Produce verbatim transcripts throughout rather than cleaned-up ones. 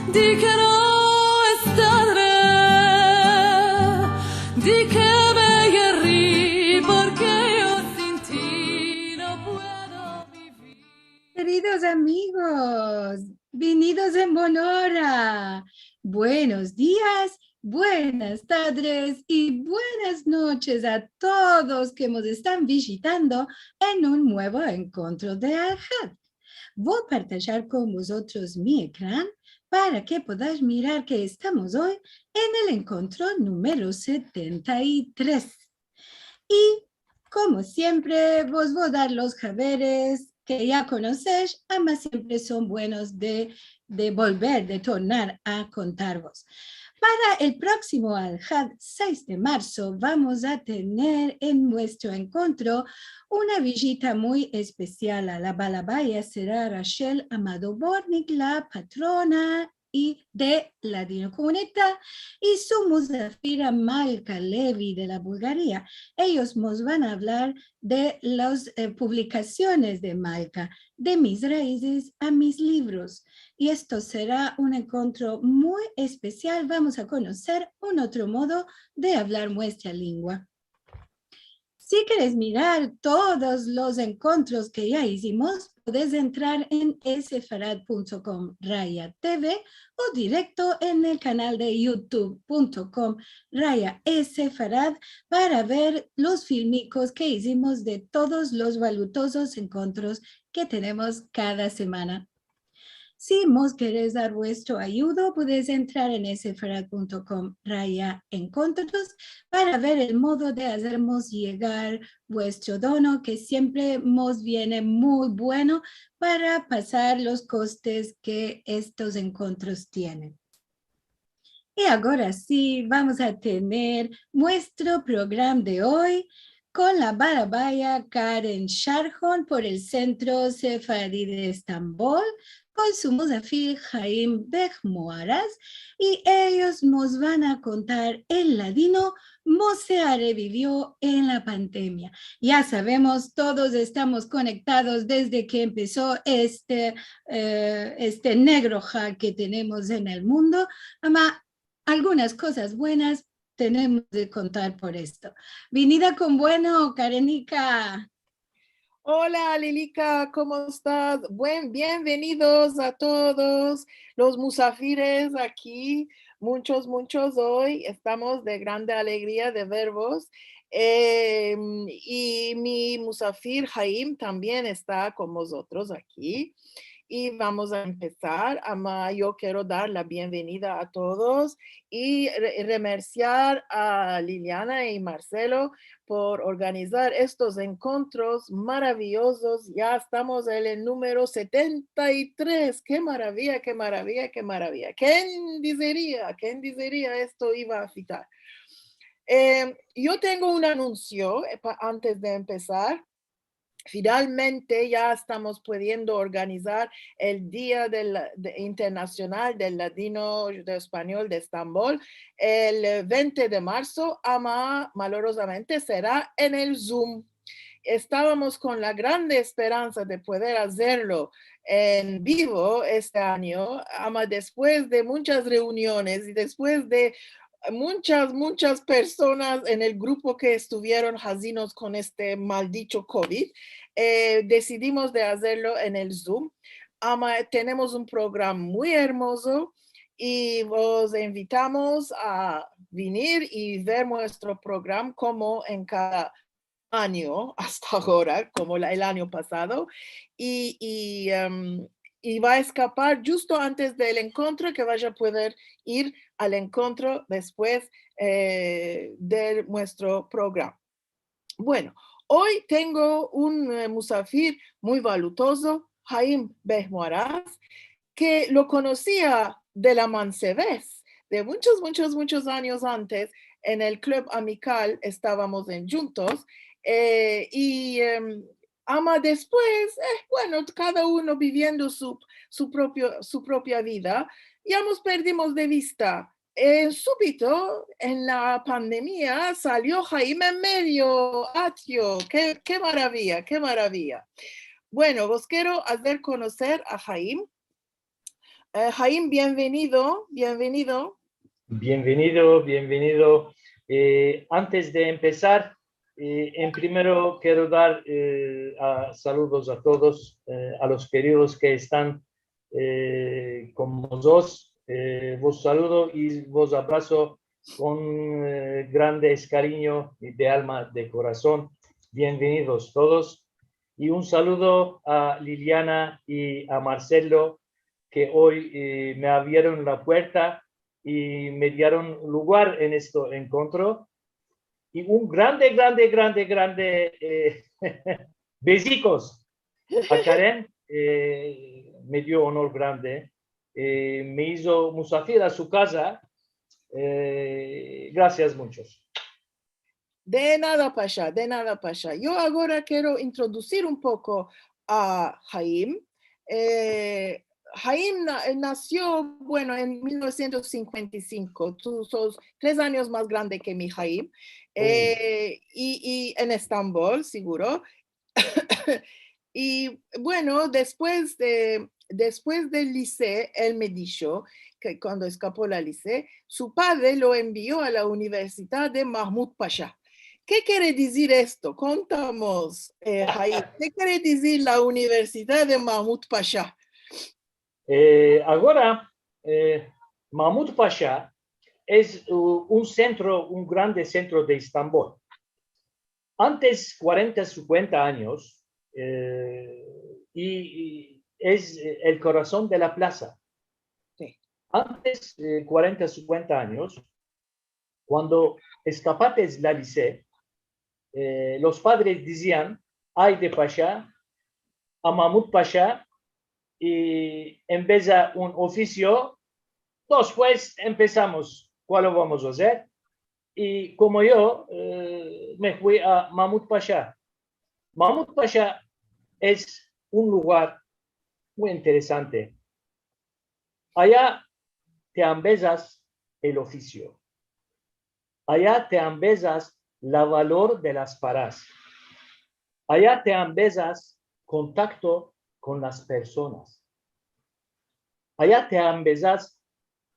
Di ke no estare, di ke me yerri, porke yo sin ti no puedo bivir. Keridos amigos, vinidos en bona ora. Buenos dias, buenas tardes i buenas noches a todos ke mos estan vijitando en un muevo enkontro de Alhad. Vo a partajar kon vozotros mi ekran para ke podash mirar ke estamos oy en el enkontro numero setenta i tres. I, komo siempre, vos vo dar los haberes ke ya konosesh, ama siempre son buenos de, de volver, de tornar a kontarvos. Para el proksimo Alhad seis de marso, vamos a tener en muestro enkontro una vijita muy espesial. La balabaya sera Rachel Amado Bortnick, la patrona i de Ladinokomunita, i su muzafira Malka Levy de la Bulgaria. Eyos mos van a avlar de las, eh, publikasiones de Malka, de mis raizes a mis livros. I esto sera un enkontro muy espesial. Vamos a konoser un otro modo de avlar muestra lengua. Si keres mirar todos los enkontros ke ya izimos, podes entrar en esefarad punto kom raya TV o direkto en el kanal de youtube punto kom raya esefarad para ver los filmikos ke izimos de todos los valutozos enkontros ke tenemos kada semana. Si mos keres dar vuestro ayudo, podes entrar en esefarad punto kom raya enkontros para ver el modo de azermos yegar vuestro dono, ke siempre mos viene muy bueno para pasar los kostes ke estos enkontros tienen. I agora si, vamos a tener muestro program de oy kon la balabaya Karen Sharhon por el Sentro Sefaradi de Estambol, kon su muzafir Haim Behmuaraz, i eyos mos van a kontar en ladino mo se arevivio en la pandemia. Ya savemos, todos estamos konektados desde ke empeso este, eh, este negro ha ke tenemos en el mundo, ama algunas kozas buenas tenemos de kontar por esto. Vinida kon bueno, Karenika. Ola, Lilika, komo estas? Buen, bienvenidos a todos los muzafires aki. Munchos, munchos oy. Estamos de grande alegria de vervos. Em, i mi muzafir Haim tambien esta kon vozotros aki. I vamos a empesar. Ama yo kero dar la bienvenida a todos i re-, remersiar a Liliana i Marcelo por organizar estos enkontros maraviyozos. Ya estamos en el numero setenta i tres. Ke maraviya, ke maraviya, ke maraviya. Ken dizeria, ken dizeria esto iva a fitar? Em, yo tengo un anunsio, eh, pa-, antes de empesar. Finalmente ya estamos pudiendo organizar el Dia del, de, Internasional del Ladino Judeo-Espanyol de Estambol el vente de marso, ama malorozamente sera en el Zoom. Estavamos kon la grande esperansa de puder azerlo en bivo este anyo, ama despues de munchas reuniones i despues de munchas, munchas personas en el grupo ke estuvieron hazinos kon este maldicho kovid, eh, desidimos de azerlo en el Zoom. Ama, tenemos un program muy ermozo i vos invitamos a vinir i ver muestro program komo en kada anyo asta agora, komo la, el anyo pasado, i, i, em, i va a eskapar djusto antes del enkontro, ke vaya a puder ir al enkontro despues, eh, de muestro program. Bueno, oy tengo un, eh, muzafir muy valutozo, Haim Behmuaraz, ke lo konosia de la mansevez, de munchos, munchos, munchos anyos antes, en el Klub Amikal estavamos en, djuntos, eh, i, em, ama despues, eh, bueno, kada uno biviendo su, su propio, su propia vida, ya mos perdimos de vista. En subito, en la pandemia, salio Haim en medio, atyo, ke, ke maraviya, ke maraviya. Bueno, vos kero azer konoser a Haim. Eh, Haim, bienvenido, bienvenido. Bienvenido, bienvenido. Eh, antes de empesar, eh, en primero kero dar, eh, a, saludos a todos, eh, a los keridos ke estan, eh, kon mozotros. Eh, vos saludo i vos abraso kon, eh, grande karinyo i de alma, de korason. Bienvenidos todos. I un saludo a Liliana i a Marcelo, ke oy, eh, me abrieron la puerta i me dieron lugar en esto enkontro. I un grande, grande, grande, grande, eh, bezikos a Karen, eh, me dio onor grande, eh, me izo musafir a su kaza. Eh, grasias munchos. De nada, Pasha, de nada, Pasha. Yo agora kero introdusir un poko a Haim. Eh, Haim na-, eh, nasio, bueno, en mil novesientos sinkuenta i sinko. Tu sos tres anyos mas grande ke mi, Haim. Eh, i, i en Estambol, siguro. I, bueno, despues de, despues del lise, el me disho ke kuando eskapo la lise, su padre lo envio a la Universidad de Mahmud Pasha. Ke kere dizir esto? Kontamos, eh, Haim, ke kere dizir la Universidad de Mahmud Pasha? Eh, agora, eh, Mahmud Pasha es, uh, un sentro, un grande sentro de Estambol. Antes kuarenta, sinkuenta anyos, eh, i, i es el korason de la plasa. Si. Antes, eh, kuarenta, sinkuenta anyos, kuando eskapates la lise, eh, los padres dizian: "Ay de Pasha, a Mahmud Pasha, i embeza un ofisio, despues empesamos kualo vamos a azer." I komo yo, eh, me fui a Mahmud Pasha. Mahmud Pasha es un lugar muy interesante. Aya te ambezas el ofisio. Aya te ambezas la valor de las paras. Aya te ambezas kontakto kon las personas. Aya te ambezas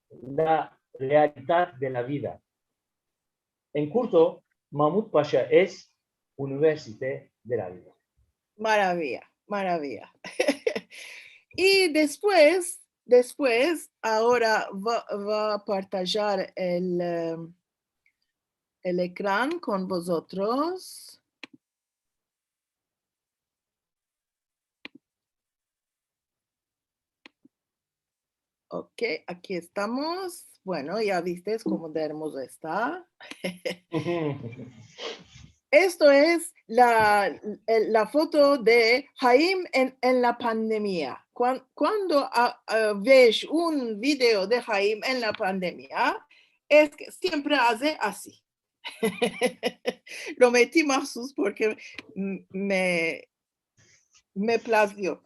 la realidad de la vida. En kurto, Mahmud Pasha es Universite de la Vida. Maraviya, maraviya. I despues, despues, agora va, va a partajar el, eh, el ekran kon vozotros. Ok, aki estamos. Bueno, ya vistes komo de ermozo esta. Esto es la, el, la foto de Haim en, en la pandemia. Kuan-, kuando a, a, ves un video de Haim en la pandemia, es ke siempre aze asi. Lo meti mahsus porke m-, me, me plazio.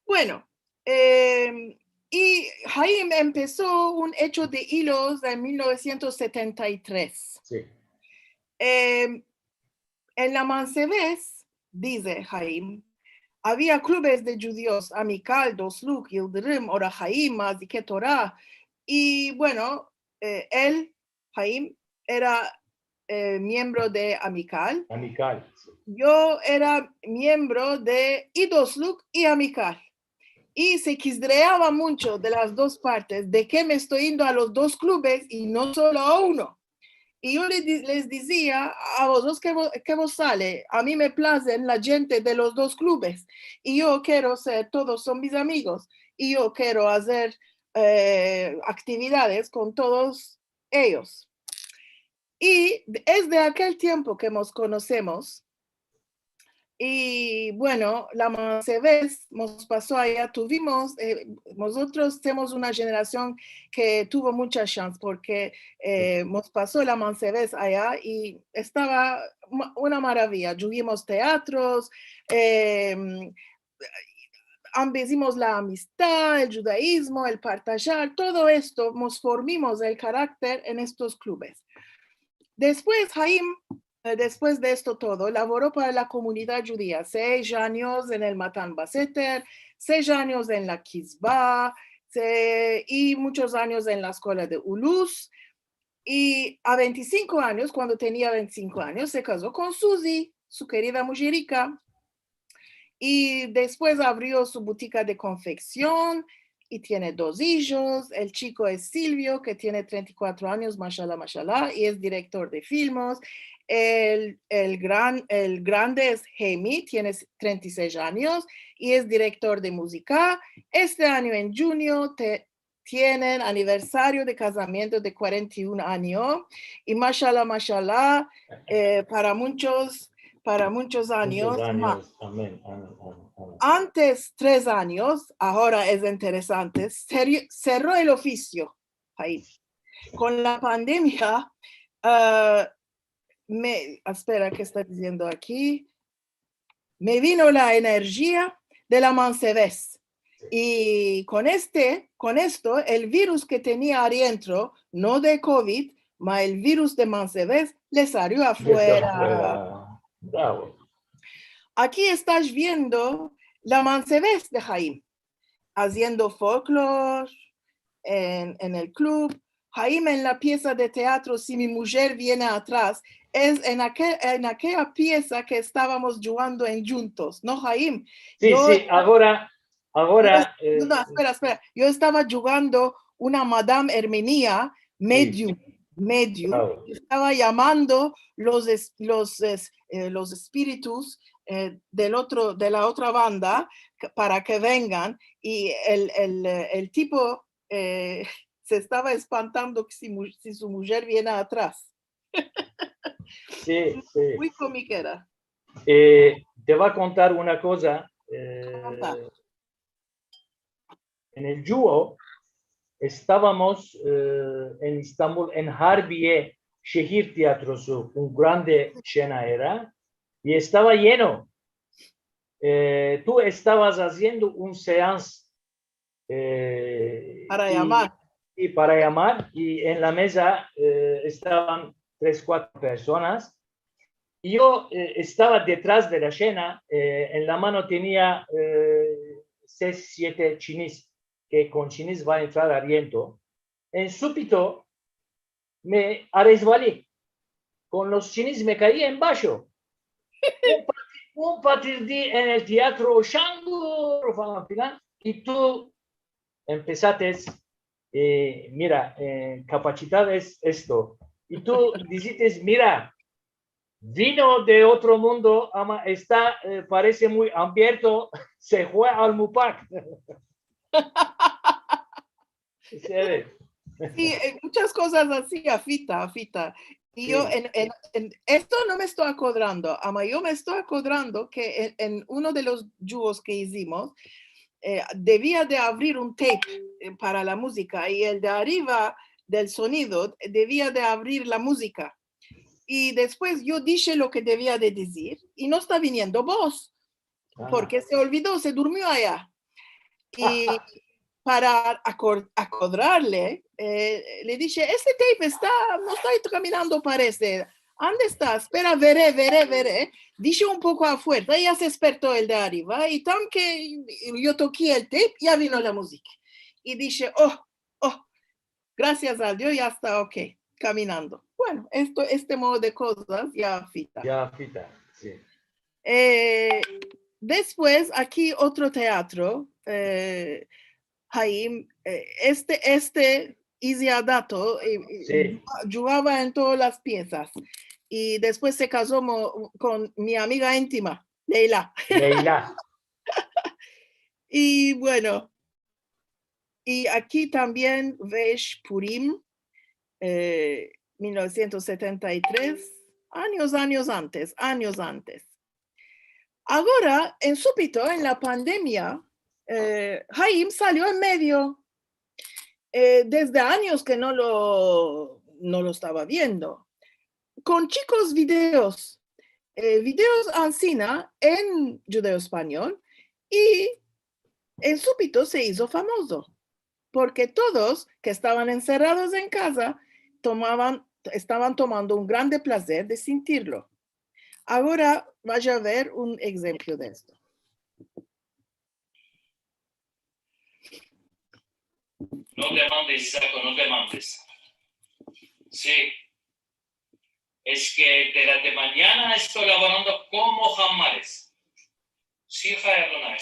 Bueno, eh, i Haim empeso un echo de ilos en mil novesientos setenta i tres. Si. Eh, en la Mansevez, dize Haim, avia klubes de djudios, Amikal, Dostluk, Yildirim, Ora Haim, Mazike Tora, i, bueno, eh, el Haim era, eh, miembro de Amikal. Amikal, si. Yo era miembro de i Dostluk i Amikal. I se kizdireava muncho de las dos partes, de ke me esto indo a los dos klubes i no solo a uno. I yo le di-, les dizia: "A vozotros ke vo-, ke vos sale, a mi me plazen la djente de los dos klubes. I yo kero ser, todos son mis amigos. I yo kero azer, eh, aktividades kon todos eyos." I es de akel tiempo ke mos konosemos. I, bueno, la Mansevez mos paso aya, tuvimos, eh, mozotros semos una jenerasion ke tuvo muncha shans porke, eh, mos paso la Mansevez aya i estava ma-, una maraviya. Djugimos teatros, eh, ambezimos la amistad, el djudaizmo, el partajar, todo esto, mos formimos el karakter en estos klubes. Despues, Haim, eh, despues de esto todo, lavoro para la komunidad djudia, sesh anyos en el Matan Baseter, sesh anyos en la Kizba, se, i munchos anyos en la eskola de Ulus. I a vente i sinko anyos, kuando tenia vente i sinko anyos, se kazo kon Suzi, su kerida mujerika. I despues avrio su butika de konfeksion i tiene dos ijos. El chiko es Silvio, ke tiene trenta i kuatro anyos, mashala, mashala, i es direktor de filmos. El, el gran, el grande es Hemi, tiene trenta i sesh anyos i es direktor de muzika. Este anyo en djunio te, tienen aniversario de kazamiento de kuarenta i un anyo, i mashala, mashala, eh, para munchos, para munchos anyos mas. Amen, amen, amen, amen. Antes tres anyos, agora es interesante, seri-, serro el ofisio, Haim. Kon la pandemia, ah, me, espera, ke esta diziendo aki? Me vino la enerjia de la mansevez. I kon este, kon esto, el virus ke tenia adientro, no de kovid, ma el virus de mansevez, le salio afuera. Bravo. Aki estas viendo la mansevez de Haim, aziendo folklor en, en el klub. Haim en la piesa de teatro, Si mi mujer viene atras, es en akel, en akella piesa ke estavamos djugando en djuntos, no, Haim? Si, Yo si, agora, agora, eh, No, espera, espera. Yo estava djugando una madam Ermenia, medium, medium. Bravo. Estava yamando los es-, los es-, eh, los espiritus, eh, del otro, de la otra banda, ke, para ke vengan, i el, el, eh, el tipo, eh, se estava espantando si mu-, si su mujer viene atras. Si, si. Muy komik era. Eh, te vo a kontar una koza. Eh, Konta. En el djuo estavamos, eh, en Estambul, en Harbiye Şehir Tiyatrosu, un grande şena era, i estava yeno. Eh, tu estavas aziendo un seans, eh, Para i, yamar. I para yamar, i en la meza, eh, estavan tres, kuatro personas. I yo, eh, estava detras de la şena, eh, en la mano tenia, eh, sesh, siete çinis, ke kon çinis va a entrar ariento. En supito me aresvali. Kon los çinis me kayi en basho. Un pati-, un patirdi en el tiyatro, shangur, falan filan. I tu empesates, eh, mira, eh, kapachitades esto. I tu dizites, mira, vino de otro mundo, ama esta, eh, parese muy ambierto, se fue al mupak. Se ve. Si, eh, munchas kozas ansi, afita, afita. I yo, si, en, en, en esto no me esto akodrando, ama yo me esto akodrando ke en, en uno de los djuos ke izimos, eh, devia de avrir un tape, eh, para la muzika, i el de arriva del sonido devia de avrir la muzika. I despues yo dishe lo ke devia de dizir, i no esta viniendo boz, porke se olvido, se durmio aya. I para akor-, akodrarle, eh, le dishe, este tape esta, no esta kaminando, parese. Ande esta? Espera, vere, vere, vere. Dishe un poko afuerta, i ya se esperto el de arriva, i tan ke yo toki el tape, ya vino la muzika. I dishe, oh, oh, grasias a Dio, ya esta ok, kaminando. Bueno, esto, este modo de kozas ya afita. Ya afita, si. Eh, despues, aki otro teatro, eh, Haim, eh, este, este, izi a dato, eh, eh, Si. Djugava en todas las piesas. I despues se kazo mo-, kon mi amiga intima, Leila. Leila. I bueno, i aki tambien vesh Purim, eh, mil novesientos setenta i tres, anyos, anyos antes, anyos antes. Agora, en supito, en la pandemia, eh, Haim salio en medio. Eh, desde anyos ke no lo, no lo estava viendo. Kon chikos videos, eh, videos ansina en djudeo-espanyol, i en supito se izo famozo, porke todos ke estavan enserrados en kaza tomavan, estavan tomando un grande plazer de sintirlo. Agora vaya a ver un enshemplo de esto. No demandes, Isako, no demandes. Si. Es ke de la de manyana esto lavorando komo hamales. Si, Hay Adonai.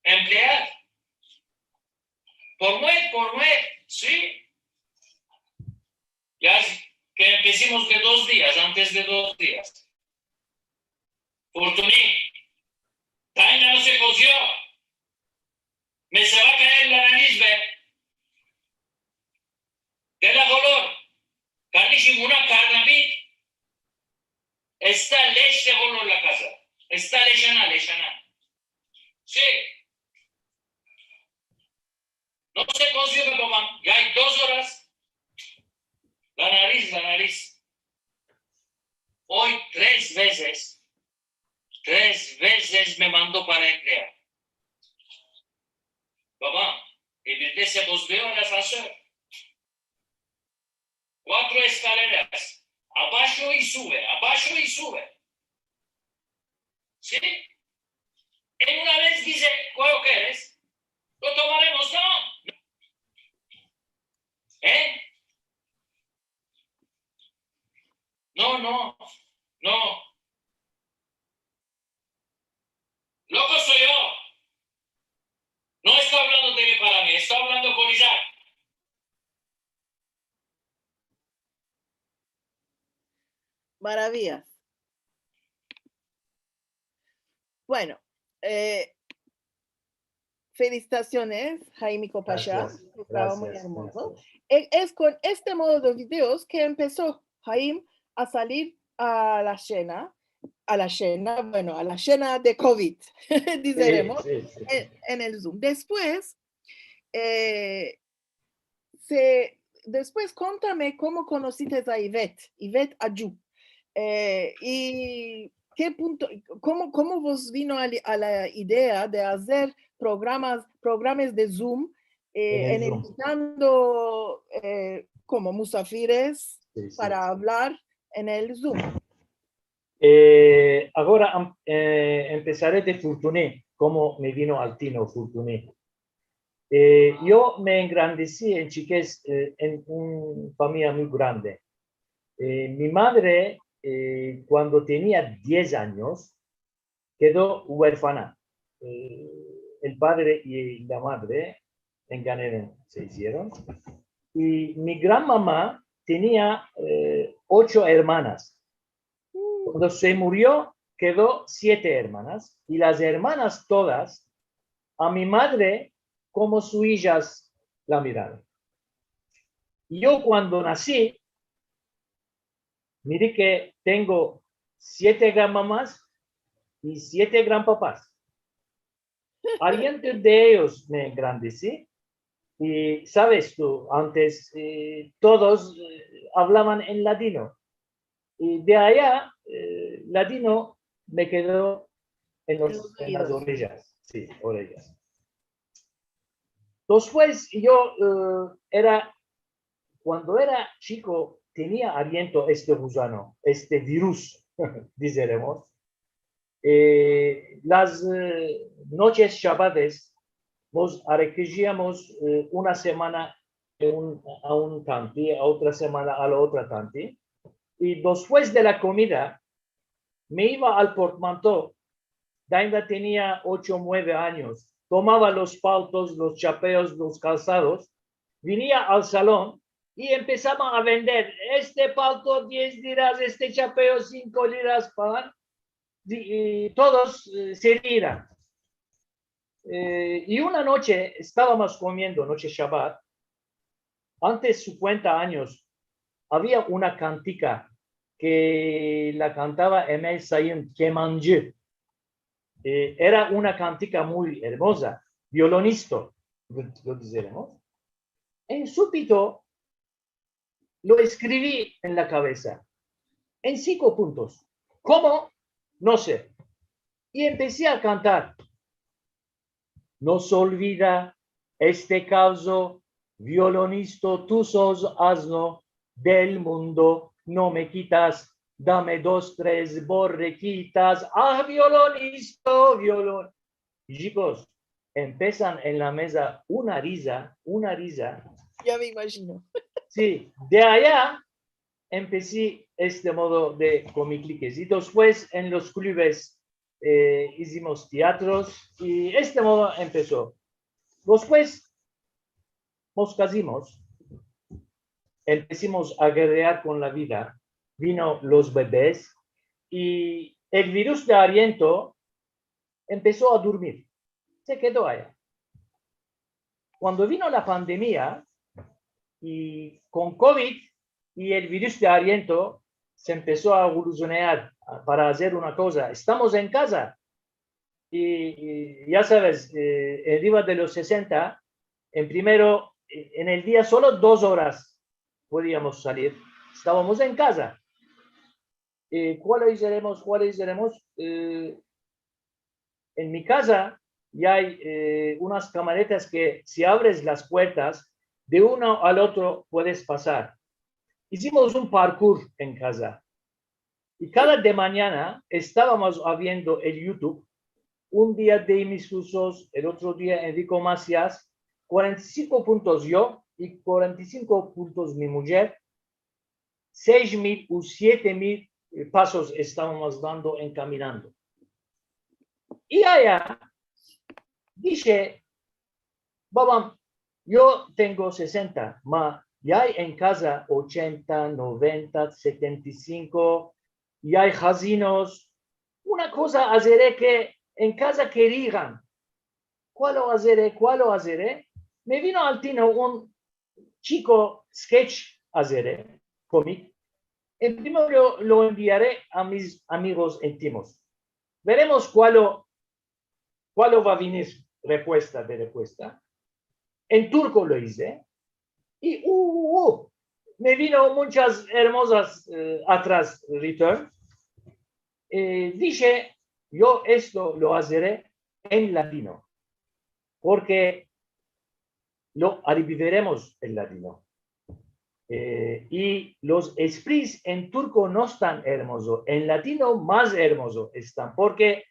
Emplear. Por muet, por muet, si. Ya ke empesimos de dos dias, antes de dos dias. Furtuni, daima no se kozio. Me se va kaer la nariz, ve. De la golor. Kardeşim, una karnavit. Esta lesh de golor la kaza. Esta leshana, leshana. Si. No se kozio, babam. Ya ay dos oras. La nariz, la nariz. Oy tres vezes, tres vezes me mando para emplear. Babam, e bir de se bozdio el asansör. Kuatro eskaleras. Abasho i sube, abasho i sube. Si? En una vez dize, "Kuando keres, lo tomaremos", no? E? No, no, no. Loko so yo. No esto avlando de mi para mi, esto avlando kon Isaac. Maravillas. Bueno, e, felisitasiones, Haim Mikopasha. Estava muy ermozo. E, es kon este modo de videos ke empeso Haim a salir a la shena, a la shena, bueno, a la shena de kovid, dizeremos, en, en el Zoom. Despues, e, se, despues kontame komo konosites a Ivet, Ivet Ayu. E, i ke punto, komo, komo vos vino a, li- a la idea de azer programas, programas de Zoom, e, en invitando, e, komo musafires para avlar en el Zoom? E, agora am- e, empesare de Furtuni, komo me vino al tino Furtuni. E, yo me engrandesi en chikez, e, en un famiya muy grande. E, mi madre, e, kuando tenia diez anyos, kedo uerfana. E, el padre i la madre en Gan Eden se izieron. I mi gran mama tenia, e, ocho ermanas. Kuando se murio, kedo siete ermanas, i las ermanas todas a mi madre komo su ijas la miraron. I yo kuando nasi, miri ke tengo siete gran mamas i siete gran papas. Ariento de eyos me engrandesi. I saves tu, antes, e, todos, e, avlavan en ladino. I de aya, e, ladino me kedo en los, en las orejas. Si, orejas. Despues, yo, e, era, kuando era chiko, tenia ariento este guzano, este virus, dizeremos. E, las, e, noches Shabades, mos arekejiamos, e, una semana a un, a un tanti, a otra semana a la otra tanti. I despues de la komida, me iva al portmanto, dainda tenia ocho, mueve anyos, tomava los paltos, los chapeos, los kalsados, vinia al salon i empesava a vender este palto diez liras, este chapeo sinko liras, pagan, i, i todos, e, se riran. E, i una noche estavamos komiendo, noche Shabat, antes sinkuenta anyos, avia una kantika ke la kantava Emel Sayın, kemanci. E, era una kantika muy ermoza, violonisto, lo, lo dizeremos. En subito lo eskrivi en la kavesa, en sinko puntos. Komo? No se. I empesi a kantar. No se olvida este kavzo, violonisto, tu sos asno, del mundo no me kitas, dame dos, tres borrekitas, ah, violonisto, violon-. Chikos, empesan en la meza una riza, una riza. Ya me imajino. Si, de aya empesi este modo de komiklikes. I despues en los klubes, e, izimos teatros i este modo empeso. Despues mos kazimos, empesimos a gerrear kon la vida, vino los bebes i el virus de Ariento empeso a durmir. Se kedo aya. Kuando vino la pandemia i kon kovid i el virus de Ariento se empeso a evolusionar para azer una koza. Estamos en kaza. I, i ya saves, e, enriva de los sesenta, en primero, e, en el dia solo dos oras podiamos salir. Estavamos en kaza. E, kualo izeremos? Kualo izeremos? E, en mi kaza ya ay, e, unas kamaretas ke si avres las puertas, de uno al otro puedes pasar. Izimos un parkur en kaza. I kada de manyana estavamos aviendo el YouTube. Un dia Demis Roussos, el otro dia Enrico Macias, kuarenta i sinko puntos yo i kuarenta i sinko puntos mi mujer, sesh mil u siete mil, e, pasos estavamos dando en kaminando. I aya dishe, babam, yo tengo sesenta, ma ya ay en kaza ochenta, noventa, setenta i sinko, ya ay hazinos. Una koza azere ke en kaza kerian. Kualo azere? Kualo azere? Me vino al tino un chiko sketch azere, komik. En primero lo, lo enviare a mis amigos intimos. Veremos kualo, kualo va a venir repuesta de repuesta. En turko lo ize. I, u, u, u, me vino munchas ermozas, e, atras, return. E, dishe, yo esto lo azere en ladino, porke lo reviviremos el ladino. E, i los esprits en turko no estan ermozo, en ladino mas ermozo estan, porke,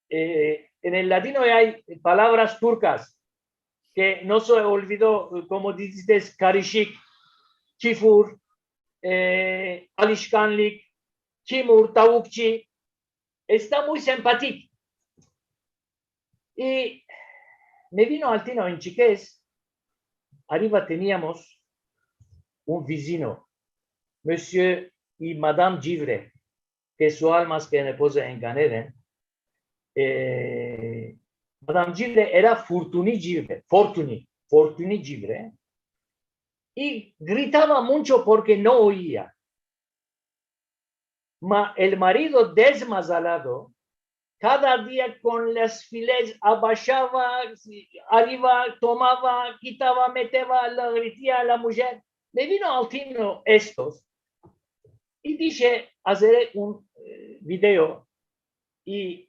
e, en el ladino ay palavras turkas ke no se olvido, e, komo dizis, karishik, kifur, e, alishkanlik, kimur, tavukchi. Esta muy sempatik. I me vino al tino en chikez, ariva teniamos un vizino, Monsieur i Madame Givre, ke su alma esto en repozo en Gan Eden. E, Madame Givre era Fortuny Givre, Fortuny, Fortuny Givre, i gritava muncho porke no oia. Ma el marido dezmazalado, kada dia kon las files abashava, ariva, tomava, kitava, meteva, le gritia a la mujer. Me vino al tino estos i dishe, azere un, e, video i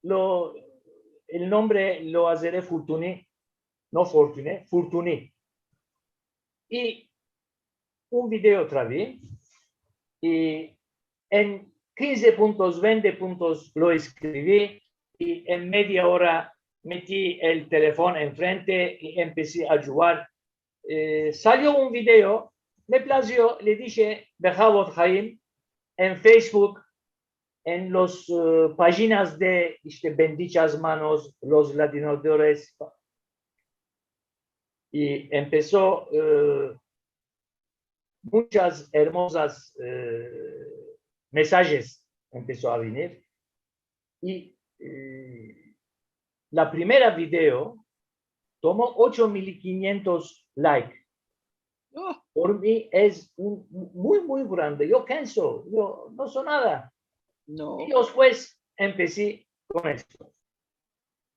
lo, el nombre lo azere Fortuny, no Fortuny, Fortuny. I un video travi i en kinze puntos, vente puntos lo eskrivi i en media ora meti el telefon enfrente i empesi a djugar. E, salio un video, me plazio, le dishe Behavot Hayim en Facebook, en los, e, pajinas de, iste, Bendichas Manos, Los Ladinadores, i empeso, e, munchas ermozas, e, mesajes empeso a venir. I, e, la primera video tomo ocho mil kinientos like. Oh, Por mi es un, muy, muy grande. Yo kenso, yo no so nada. no. I despues empesi kon esto.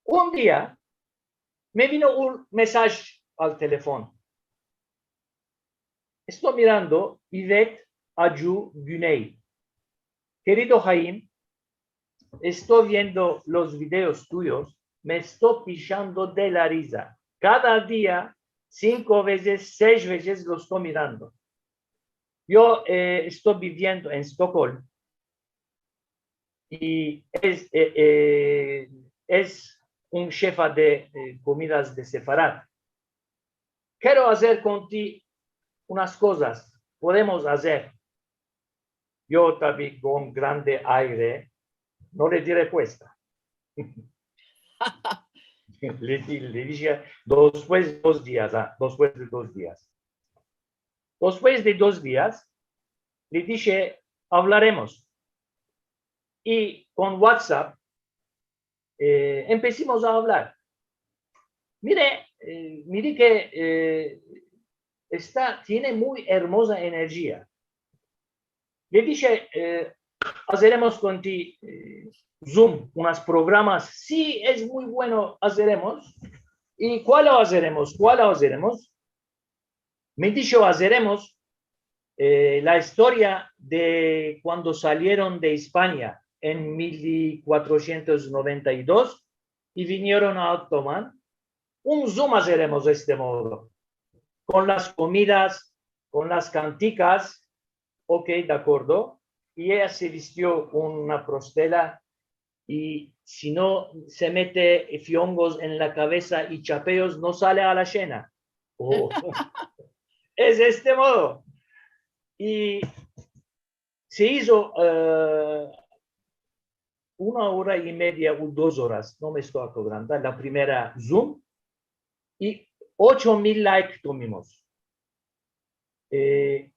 Un dia me vino un mesaj al telefon. Esto mirando Yvette Acu Güney. Kerido Hayim, esto viendo los videos tuyos, me esto pishando de la riza. Kada dia, sinko vezes, sesh vezes lo esto mirando. Yo, e, esto biviendo en Stockholm i es, e, e, es un shefa de, e, komidas de sefarad. Kero azer kon ti unas kozas, podemos azer. Yo tabi kon grande aire no le di repuesta. Le di-, le dishe, despues de dos dias, a, despues de dos dias. Despues de dos dias, le dishe, avlaremos. I kon WhatsApp, e, empesimos a avlar. Mire, e, miri ke, e, esta, tiene muy ermoza enerjia. Le dishe, e, azeremos kon ti, e, Zoom, unas programas, si es muy bueno, azeremos. I kualo azeremos? Kualo azeremos? Me disho, azeremos, e, la istoria de kuando salieron de Espanya en mil kuatrosientos noventa i dos i vinieron a Ottoman. Un Zoom azeremos de este modo, kon las komidas, kon las kantikas. Ok, de akordo. I eya se vistio una prostela i si no se mete fiongos en la kavesa i chapeos, no sale a la shena. O, es de este modo. I se izo, e, una ora i media o dos oras, no me esto akodrando, la primera Zoom, i ocho mil like tovimos. E,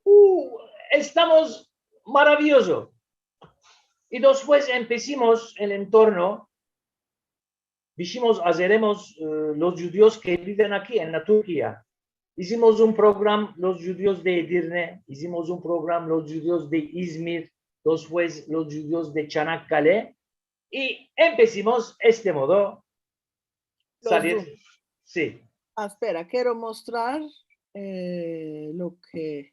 u, estamos maraviyozo. I despues empesimos el entorno, dishimos, azeremos, e, los djudios ke biven aki en la Turkia. Izimos un program los djudios de Edirne, izimos un program los djudios de Izmir, despues los djudios de Çanakkale, i empesimos este modo. Los Zoom. Si. A, espera, kero mostrar, e, lo ke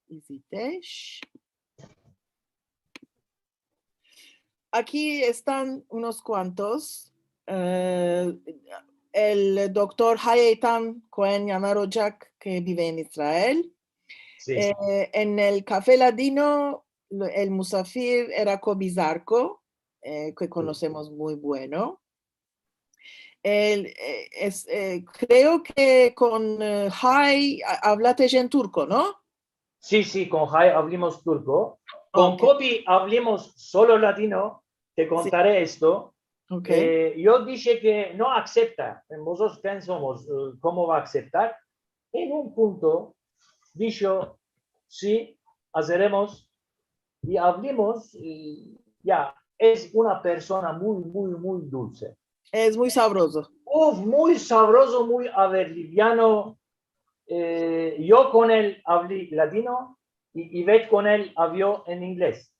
izitesh. Aki estan unos kuantos. E, el doktor Hay Eitan Koen Yanar Ocak, ke bive en Israel. Si, si. E, en el Kafe Ladino, lo, el musafir era Kobi Zarko, e, ke konosemos muy bueno. El, e, es, e, kreo ke kon, e, Hay a-, avlatesh en turko, no? Si, si, kon Hay avlimos turko. Kon Kobi avlimos solo ladino, te kontare esto. Ok. E, yo dishe ke no aksepta. Mozotros ken somos, e, komo va a akseptar? En un punto disho, si, azeremos, i avlimos, i ya, es una persona muy, muy, muy dulse. Es muy savrozo. Uf, muy savrozo, muy aver, liviano. E, yo kon el avli ladino, i Ivet kon el avlio en inglez.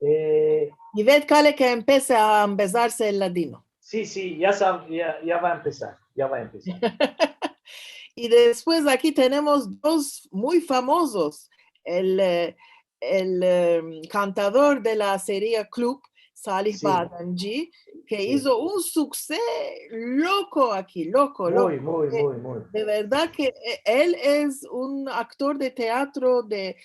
E, Ivet kale ke empese a ambezarse el ladino. Si, si, ya sa-, ya, ya va a empesar, ya va a empesar. I despues aki tenemos dos muy famozos. El, e, el, e, kantador de la Seria Klub, Salih Bademci, ke izo un sukse loko aki, loko, loko. Muy, muy, muy, muy. De verdad ke, e, el es un aktor de teatro de,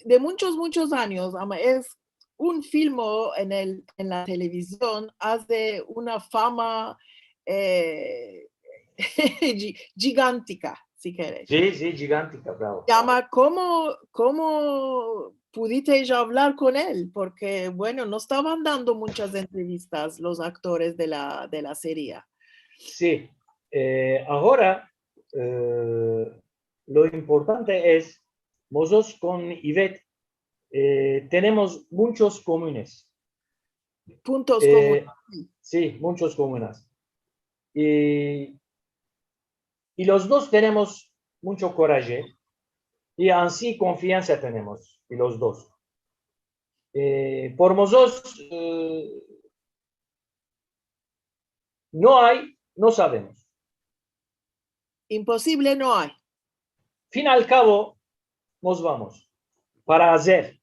de muchos, muchos anyos, ama, es un filmo en el, en la televizion, aze una fama, e, gi-, gigantika, si keres. Si, si, gigantika, bravo. Yama, komo, komo puditesh avlar kon el? Porke, bueno, no estavan dando muchas entrevistas los aktores de la, de la seria. Si, e, agora, e, lo importante es, mozotros kon Ivet, e, tenemos munchos komunes. Puntos komunes. E, si, munchos komunes. I, i los dos tenemos muncho koraje, i ansi konfiansa tenemos, i los dos. E, por mozotros, e, no ay, no savemos. Imposivle no ay. Fin al kavo, mos vamos para azer.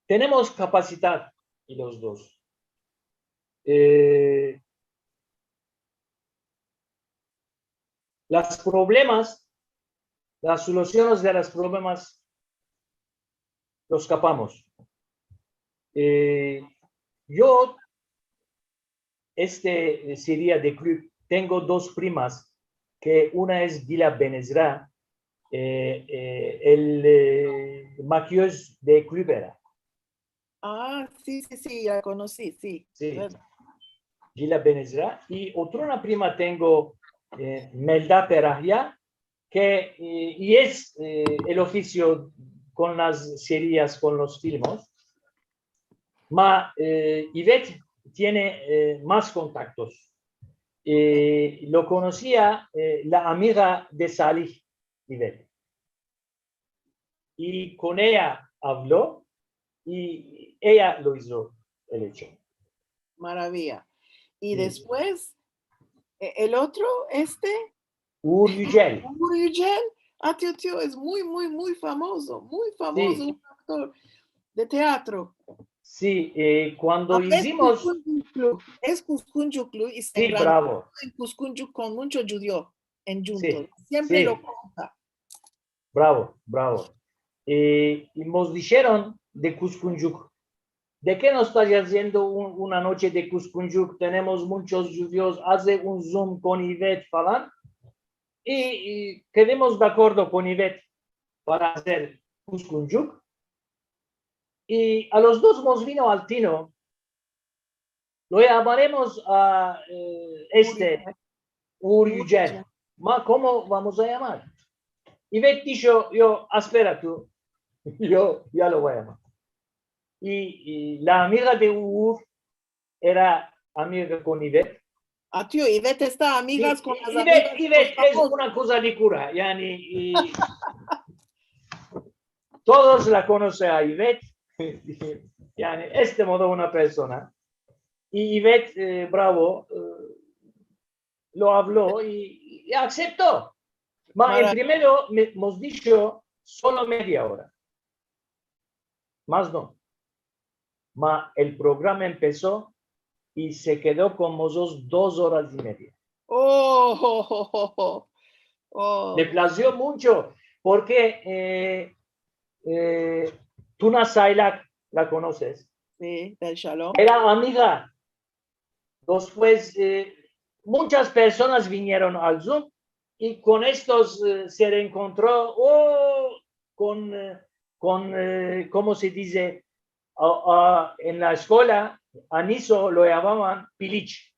Tenemos kapasidad i los dos. E, las problemas, las soluziones de las problemas, los kapamos. E, Yo, este, e, seria de klub, tengo dos primas, ke una es Gila Ben Ezra, e, e, el, e, makiyoj de klub era. A, si, si, si, la konosi, si. Si. Gila Ben Ezra. I otra una prima tengo, e, Melda Perahya, ke, e, i es, e, el ofisio kon las serias, kon los filmos. Ma, e, Ivet tiene, e, mas kontaktos. E, lo konosia, e, la amiga de Salih, Ivet. I kon eya avlo, i eya lo izo el echo. Maraviya. I despues, e, el otro, este, Uğur Yücel. Uğur Yücel. A, tio, tio, es muy, muy, muy famozo, muy famozo, un aktor de teatro. Si, e, kuando izimos... Es kuskuncuklu, es kuskuncuklu i se engrandó en Kuskuncuk kon muncho djudio, en djunto. Siempre lo konta. Bravo, bravo. E, i mos disheron de Kuskuncuk. De ke no estas aziendo un, una noche de Kuskuncuk? Tenemos munchos djudios, aze un Zoom kon Ivet falan. I, i kedimos de akordo kon Ivet para azer Kuskuncuk. I a los dos mos vino al tino Lo yamaremos a, e, este, Uğur Yücel. Ma, komo vamos a yamar? Ivet disho, yo, espera tu. Yo ya lo vo a yamar. I, i la amiga de Uğur era amiga kon Ivet. A, tio, Ivet esta amigas kon las amigas. Ivet, Ivet es una koza de kura, yani, i todos la konose a Ivet. Yani, este modo una persona. I Ivet, e, bravo, e, lo avlo i, i asepto. Ma, en primero, me, mos disho solo media ora. Mas no. Ma el programa empeso i se kedo kon mozotros dos oras i media. Oh, oh, oh, oh, oh. Le plazio muncho, porke, e, e, Tuna Saylak, la konoses? Si, del Shalom. Era amiga. Despues, e, munchas personas vinieron al Zoom i kon estos, e, se reenkontro, o kon, e, kon, e, komo se dize? A, a, en la eskola, a Niso lo yamavan Pilich.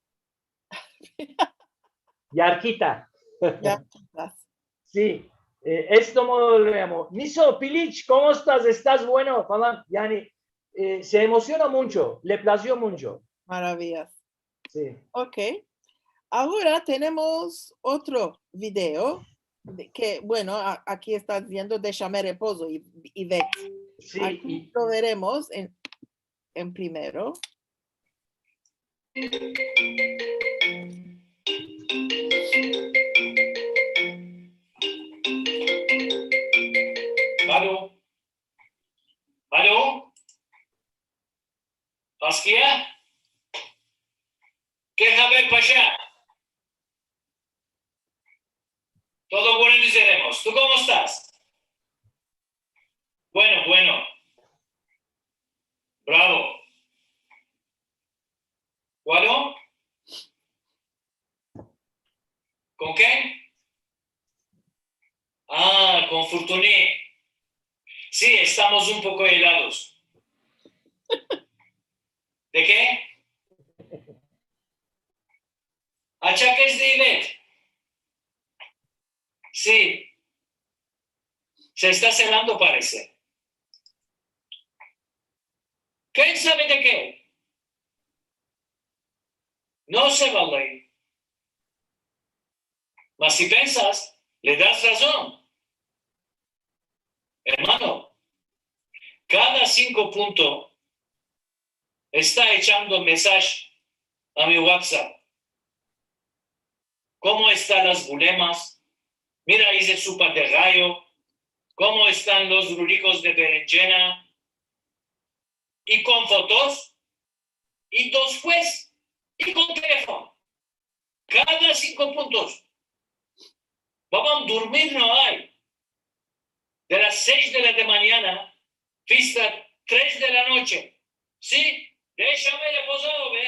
Yarkita. Yarkitas. Si. E, este modo lo yamo. Niso, Pilich, komo estas? Estas bueno? Falan. Yani, e, se emosiona muncho, le plazio muncho. Maraviyas. Si. Ok. Agora tenemos otro video de ke, bueno, a, aki esta diziendo deshame repozo i, i ve. Si, aki i lo veremos en, en primero. Alo. Alo. Askiya? Ke haber, Paşa? Todo bueno, dizeremos. Tu komo estas? Bueno, bueno. Bravo. Kualo? Kon ken? A, kon Furtuni. Si, estamos un poko elados. De ke? Achakes de Ivet. Si. Se esta serando, parese. Ken save de ke? No se, valahi. Mas si pensas, le das razon. Ermano, kada sinko punto esta echando mesaj a mi WhatsApp. Komo estan las bulemas? Mira, ize supa de gayo. Komo estan los rulikos de berenjena? I kon fotos, i despues, i kon telefono. Kada sinko puntos. Babam, durmir no ay. De las sesh de la de manyana fista tres de la noche. Si, Ey, şamey le pozado, be.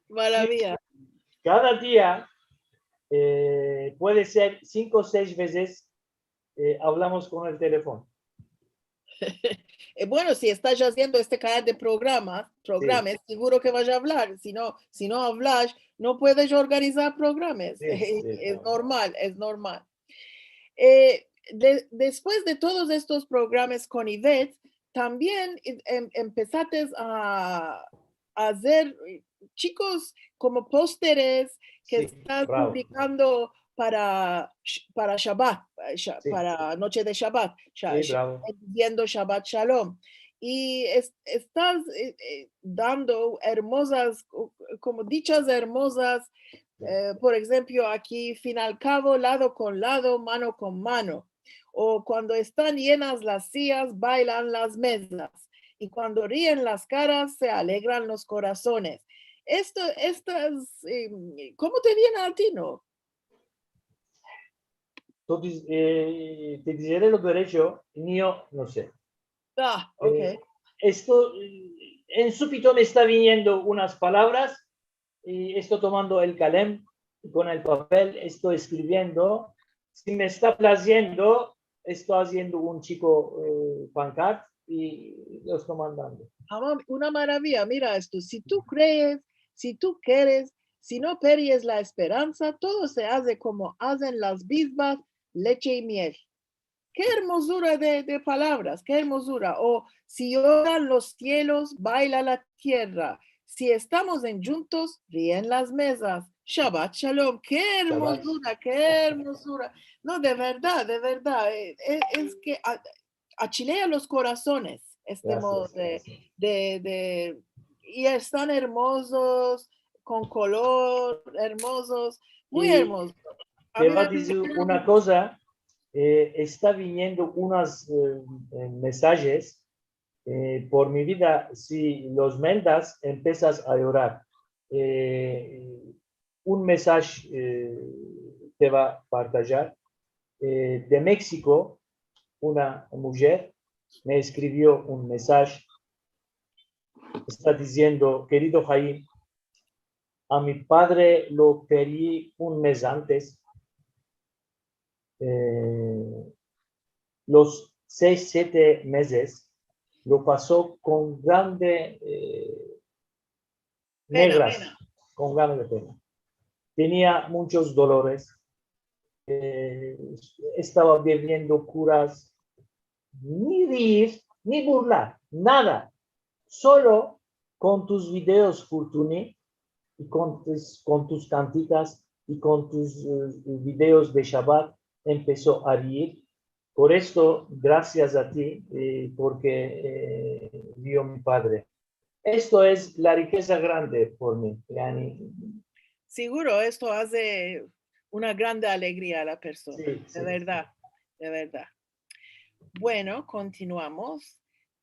Maraviya. Kada dia, e, puede ser sinko o sesh vezes, e, avlamos kon el telefon. E, bueno, si estas aziendo este kanal de programa, programas, siguro ke vas a avlar. Si no, si no avlas, no puedes organizar programas. Si, si, Es klaro. normal, es normal. E, de- despues de todos estos programas kon Ivet, tambien em- empesates a, a azer, e, chikos, komo posteres ke Si, estas bravo. publikando para, para Shabat, para Sha- Si. Para noche de Shabat, Sha- Si, Sha- bravo. diziendo Shabat Shalom. I es- estas, e, e, dando ermozas, ko- komo dichas ermozas, e, por enshemplo, aki, fin al kavo, lado kon lado, mano kon mano. O kuando estan yenas las siyas, baylan las mezas. I kuando rien las karas, se alegran los korazones. Esto, estas, em, komo te viene a ti, no? Entonses, e, te dizere lo derecho, ni yo no se. Ah, ok. E, esto, e, en supito me esta viniendo unas palavras, i esto tomando el kalem kon el papel, esto eskriviendo. Si me esta plaziendo, esto aziendo un chiko, e, pankart i lo esto mandando. Ama una maraviya, mira esto. Si tu krees, si tu keres, si no perdes la esperansa, todo se aze komo azen las bizbas, leche i miel. Ke ermozura de, de palavras, ke ermozura. O si yoran los sielos, bayla la tierra. Si estamos endjuntos, rien las mezas. Shabat Shalom. Ke ermozura, ke ermozura. No, de verdad, de verdad. E, e, es ke a- achilea los korazones este Grasias, modo de, grasias. de, de, i estan ermozos, kon kolor, ermozos, muy I ermozos. A Te mi va me dizir una koza, e, esta viniendo unas, e, e, mesajes, e, por mi vida, si los meldas, empesas a yorar. E, un mesaj, e, te va partajar, e, de Meksiko, una mujer me eskrivio un mesaj, esta diziendo: "Kerido Haim, a mi padre lo perdi un mez antes. E, los sesh, siete mezes lo paso kon grande, e, Pena, negras, pena. Kon grande pena. Tenia munchos dolores, e, estava deviendo kuras, ni riir, ni burlar, nada. Solo kon tus videos, Fortuny, i kon tus, kon tus kantikas i kon tus, e, videos de Shabat, empeso a riir. Por esto, grasias a ti, e, porke, e, vio mi padre." Esto es la rikeza grande por mi, yani. Siguro esto aze una grande alegria a la persona. Si, De si, verdad, de verdad. Bueno, kontinuamos.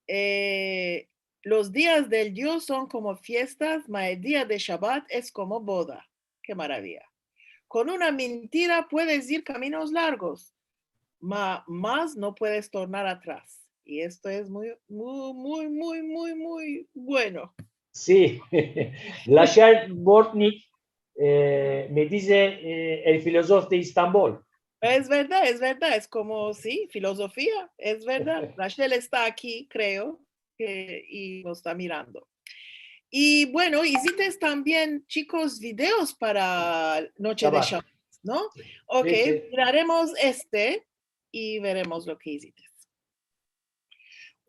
E, los dias del Dio son komo fiestas, ma el dia de Shabat es komo boda. Ke maraviya. Kon una mentira puedes ir kaminos largos, ma mas no puedes tornar atras. I esto es muy, muy, muy, muy, muy, muy bueno. Si. Rachel Bortnick, e, me dize, e, el filozof de Estambol. Es verdad, es verdad, es komo, si, filozofia, es verdad. Rachel esta aki, kreo, ke, i mos esta mirando. I bueno, izites tambien, chikos, videos para noche de Shabat, no? Ok, miraremos este i veremos lo ke izites.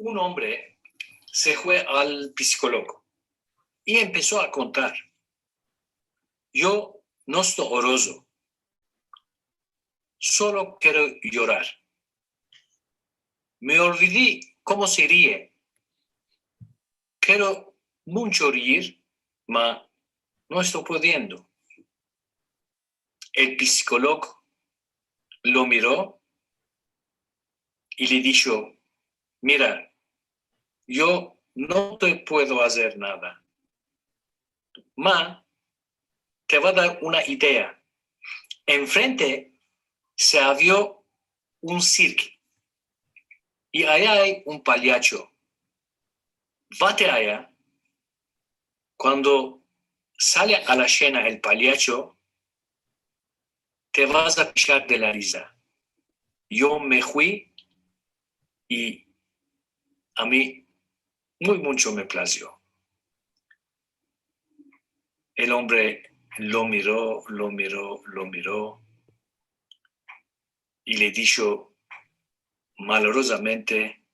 Un ombre se fue al psikologo i empeso a kontar: "Yo no esto orozo, solo kero yorar. Me olvidi komo se rie. Kero muncho riir, ma no esto pudiendo." El psikologo lo miro i le disho: "Mira, yo no te puedo azer nada, ma te vo a dar una idea. Enfrente se avio un sirke. i aya ay un palyacho. Vate aya, kuando sale a la shena el palyacho, te vas a pishar de la riza. Yo me fui i a mi muy muncho me plazio. El ombre lo miro, lo miro, lo miro i le disho: "Malorozamente,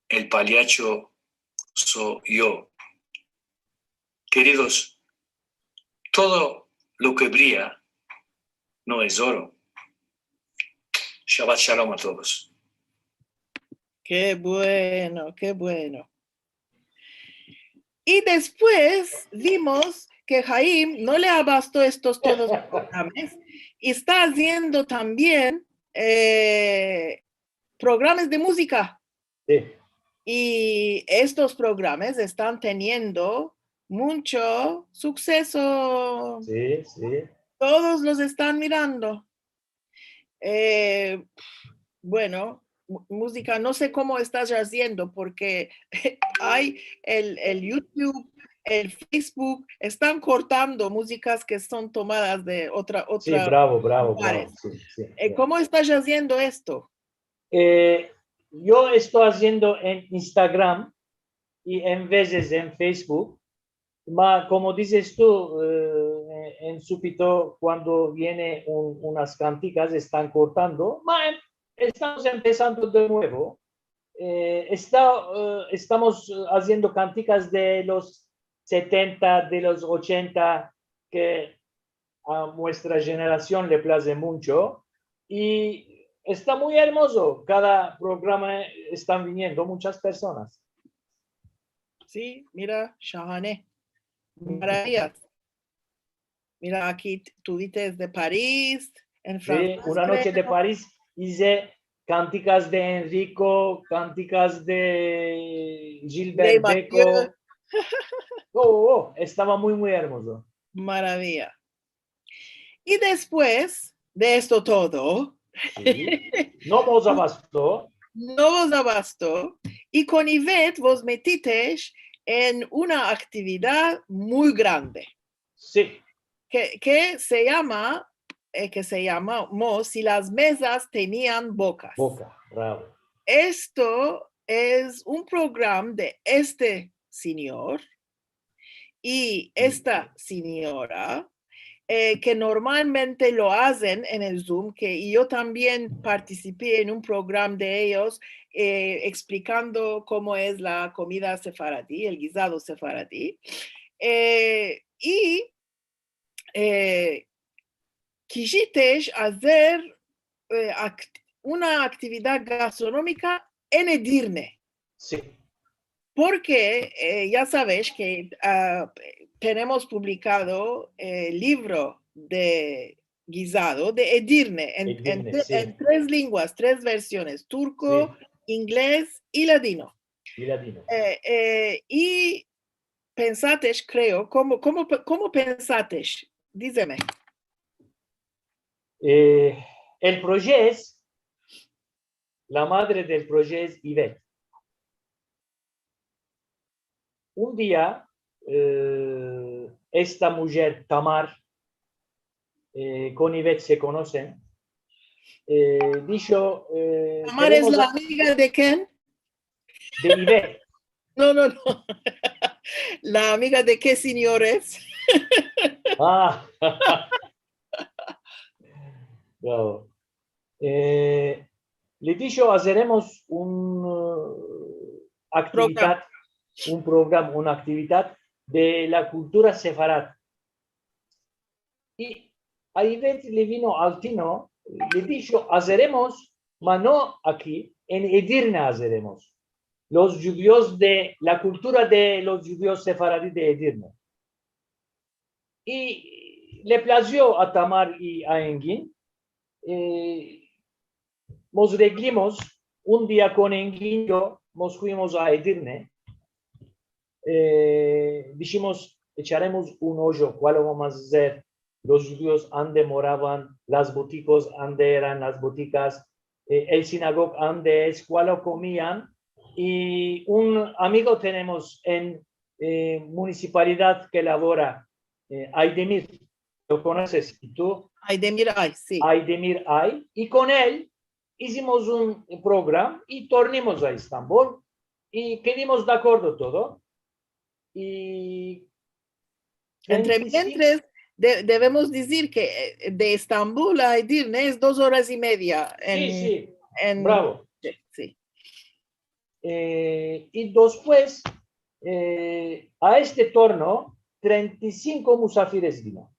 el palyacho so yo." Keridos, todo lo ke briya no es oro. Shabat shalom a todos. Ke bueno, ke bueno. I despues vimos ke Haim no le abasto estos todos programas, i esta aziendo tambien, eh, programas de muzika. Si. I estos programas estan teniendo muncho sukseso. Si, si. Todos los estan mirando. Eh, bueno, mu-, muzika, no se komo estas aziendo, porke ay el, el YouTube, el Facebook, estan kortando muzikas ke son tomadas de otra, si, otra bravo, bravo, lugares. Bravo, si, si, eh, si. Komo estas aziendo esto? Eh, yo esto aziendo en Instagram i en vezes en Facebook, ma, komo dizes tu, eh, en supito, kuando viene un, unas kantikas, estan kortando, ma, em, estamos empesando de muevo. Eh, esta, eh, estamos aziendo kantikas de los setenta, de los ochenta, ke a muestra jenerasion le plaze muncho, i esta muy ermozo. Kada programa estan viniendo munchas personas. Si, mira, shahane. Maraviyas. Mira, aki t-, tu dites de Paris, en Fransa. Si, una noche de Paris, ize kantikas de Enrico, kantikas de Gilbert Beco. Oh, oh, estava muy, muy ermozo. Maraviya. I despues de esto todo, si, no mos abasto. No mos abasto. I kon Ivet vos metitesh en una aktividad muy grande. Si. Ke, ke se yama, eh, ke se yamó Si las mezas tenian bokas. Boka, bravo. Esto es un program de este sinyor i esta sinyora, eh, ke normalmente lo azen en el Zoom, ke, i yo tambien partisipi en un program de eyos, eh, eksplikando komo es la komida sefaradi, el gizado sefaradi. Eh, i, eh, kijitesh azer, eh, akt-, una aktividad gastronomika en Edirne. Si. Porke, eh, ya savesh ke, ah, tenemos publikado, eh, livro de gizado de Edirne en, en, Edirne, si, en tres lenguas, tres versiones, turko, si, inglez i ladino. I ladino. Eh, eh, i pensatesh, kreo, komo, komo, komo pensatesh? Dizeme. Eh, el proje es, la madre del proje es Ivet. Un dia, eh, esta mujer, Tamar, eh, kon Ivet se konosen, eh, disho, eh, Tamar es la amiga de ken? De Ivet. No, no, no. La amiga de ke sinyor es? Ah. Bravo. Eh, le disho, azeremos un, eh, aktividad, un program, una aktividad de la kultura sefarad. I a Ivet le vino al tino, le disho, azeremos, ma no aki, en Edirne azeremos. Los djudios de, la kultura de los djudios sefaradi de Edirne. I le plazio a Tamar i a Engin, eh, mos reglimos, un dia kon Engin i yo, mos fuimos a Edirne, eh, dishimos, echaremos un ojo, kual vamos a azer, los djudios ande moravan, las butikos ande eran las butikas, e, el sinagog andes, kualo komian, i un amigo tenemos en, e, munisipalidad ke lavora, e, Aydemir, lo konoses, i tu? Aydemir Ay, si. Aydemir Ay, i kon el izimos un program i tornimos a Estambol i kedimos de akordo todo. I entre, trenta i sinko mientres, de-, devemos dizir ke, e, de Estambol a Edirne es dos oras i media en, si, si, en, bravo. Si, si. E, i despues, e, a este torno, trenta i sinko musafires vino.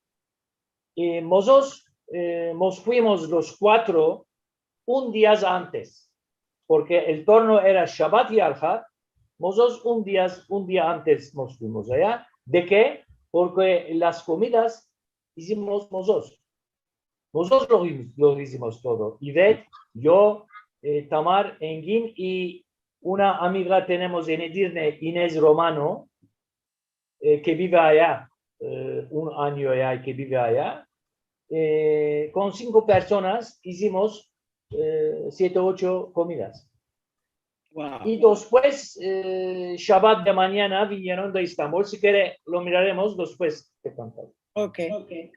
I mozotros, e, mos fuimos los kuatro un dias antes, porke el torno era Shabat i Alhad, mozotros un dias, un dia antes mos fuimos aya. De ke? Porke las komidas izimos mozotros. Mozotros lo, lo izimos todo. Ivet, yo, e, Tamar, Engin i una amiga tenemos en Edirne, Inez Romano, e, ke bive aya, e, un anyo aya, ke bive aya, e, kon sinko personas izimos, e, siete, ocho komidas. Wow. I despues, e, Shabat de manyana vinieron de Estambol. Si kere, lo miraremos despues de kantar. Okey. Okey.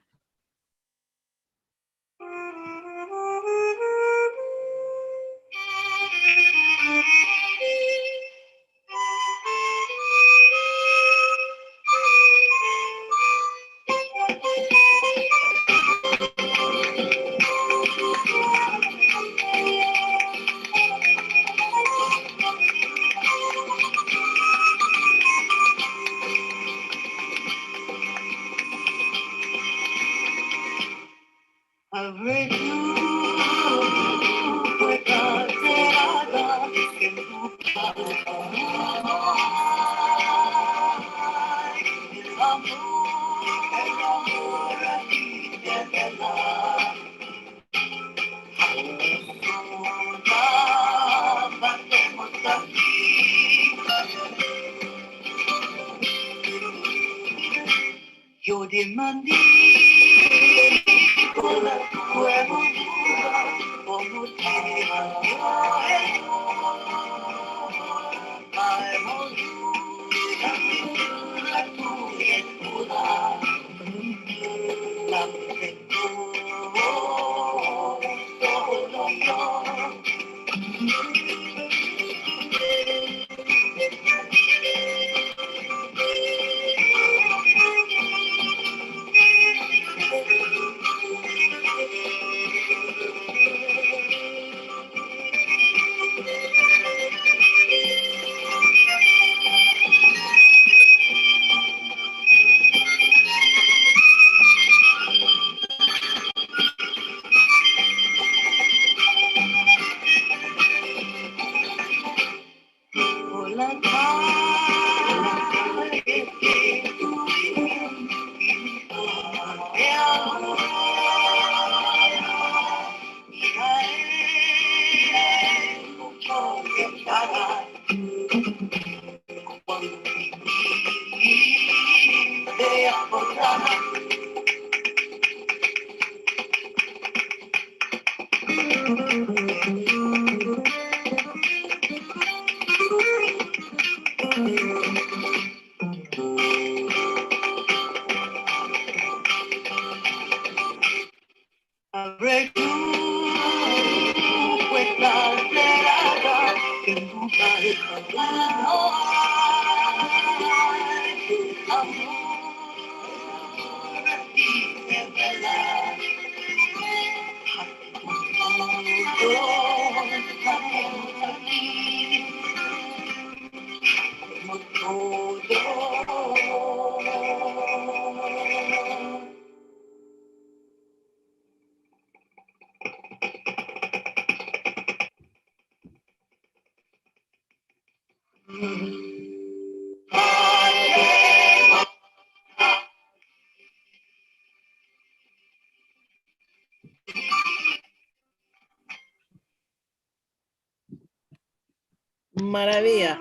Maraviya.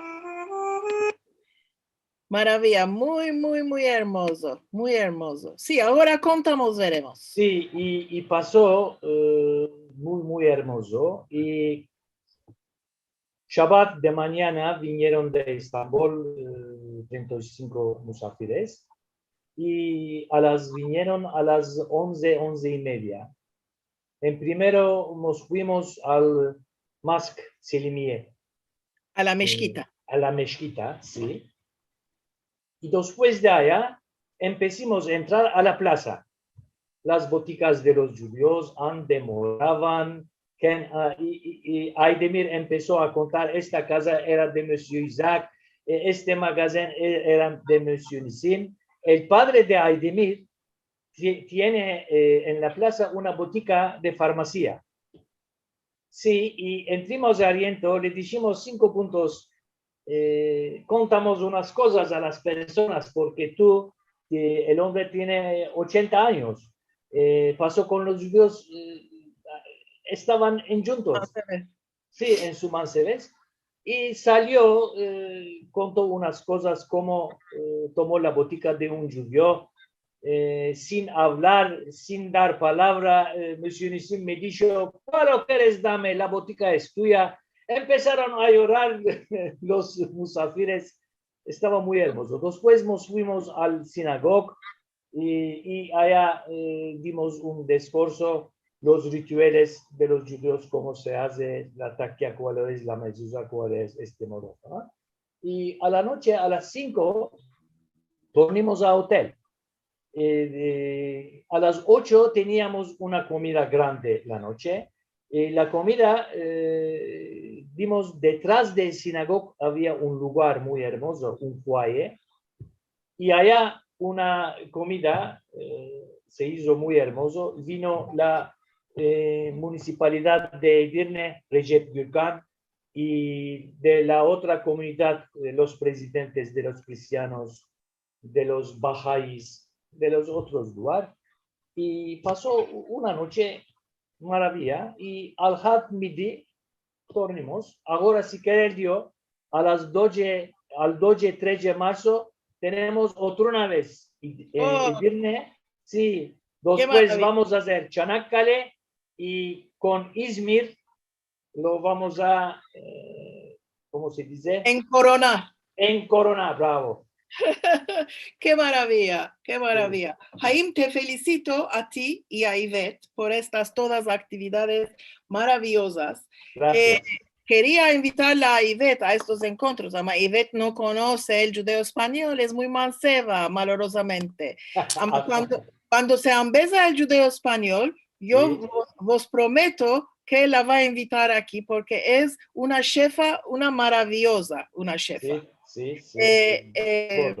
Maraviya, muy, muy, muy ermozo, muy ermozo. Si, agora kontamos, veremos. Si, i, i paso, e, muy, muy ermozo. I Şabat de manyana vinieron de İstanbul, e, trenta i sinko musafires. I a las, vinieron a las onze, onze i media. En primero mos fuimos al Mask Selimiye. A la meskita. E, a la meskita, si. I despues de aya empesimos a entrar a la plasa. Las botikas de los djudios ande moravan, ken, a, i, i, i Aydemir empeso a kontar, esta kaza era de Monsieur Isaac, e, este magazen e-, era de Monsieur Nisim. El padre de Aydemir ti-, tiene, e, en la plasa una botika de farmasia. Si, i entrimos adientro, le dishimos sinko puntos, e, kontamos unas kozas a las personas, porke tu, e, el ombre tiene ochenta anyos, e, paso kon los djudios, e, estavan endjuntos. Mansevez. Si, en su mansevez. I salio, e, konto unas kozas komo, e, tomo la botika de un djudio, e, sin avlar, sin dar palavra, e, Monsieur Nisim me disho: "Kualo keres, dame, la botika es tuya". Empesaron a yorar los musafires. Estava muy ermozo. Despues mos fuimos al sinagog i, i aya, e, dimos un diskurso, los ritueles de los djudios, komo se aze, la takia kual es, la mezuza kual es, este modo, no? I a la noche, a las sinko, tornimos a otel. E, e, a las ocho teniamos una komida grande la noche. E, la komida, e, dimos detras del sinagog, avia un lugar muy ermozo, un fuaye. I aya una komida, e, se izo muy ermozo. Vino la, e, munisipalidad de Edirne, Recep Gürkan, i de la otra komunidad, e, los prezidentes de los kristianos, de los bahais, de los otros lugar, i paso una noche maraviya, i al had midi tornimos. Agora, si kere Dio, a las doze, al doze, treze marso, tenemos otra una vez, i, e, Oh. Edirne, si, Ke despues maraviya. Vamos a azer Çanakkale, i kon İzmir lo vamos a, e, komo se dize? Enkoronar. Enkoronar, bravo. Ke maraviya, ke maraviya. Si. Haim, te felisito a ti i a Ivet por estas todas aktividades maraviyozas. Grasias. E, keria invitarla a Ivet a estos enkontros, ama Ivet no konose el djudeo-espanyol, es muy manseva, malorozamente. Ama kuando, kuando se ambeza el djudeo-espanyol, yo Si. Vos, vos prometo ke la va a invitar aki, porke es una shefa, una maraviyoza, una shefa. Si, si, si, e, si. E,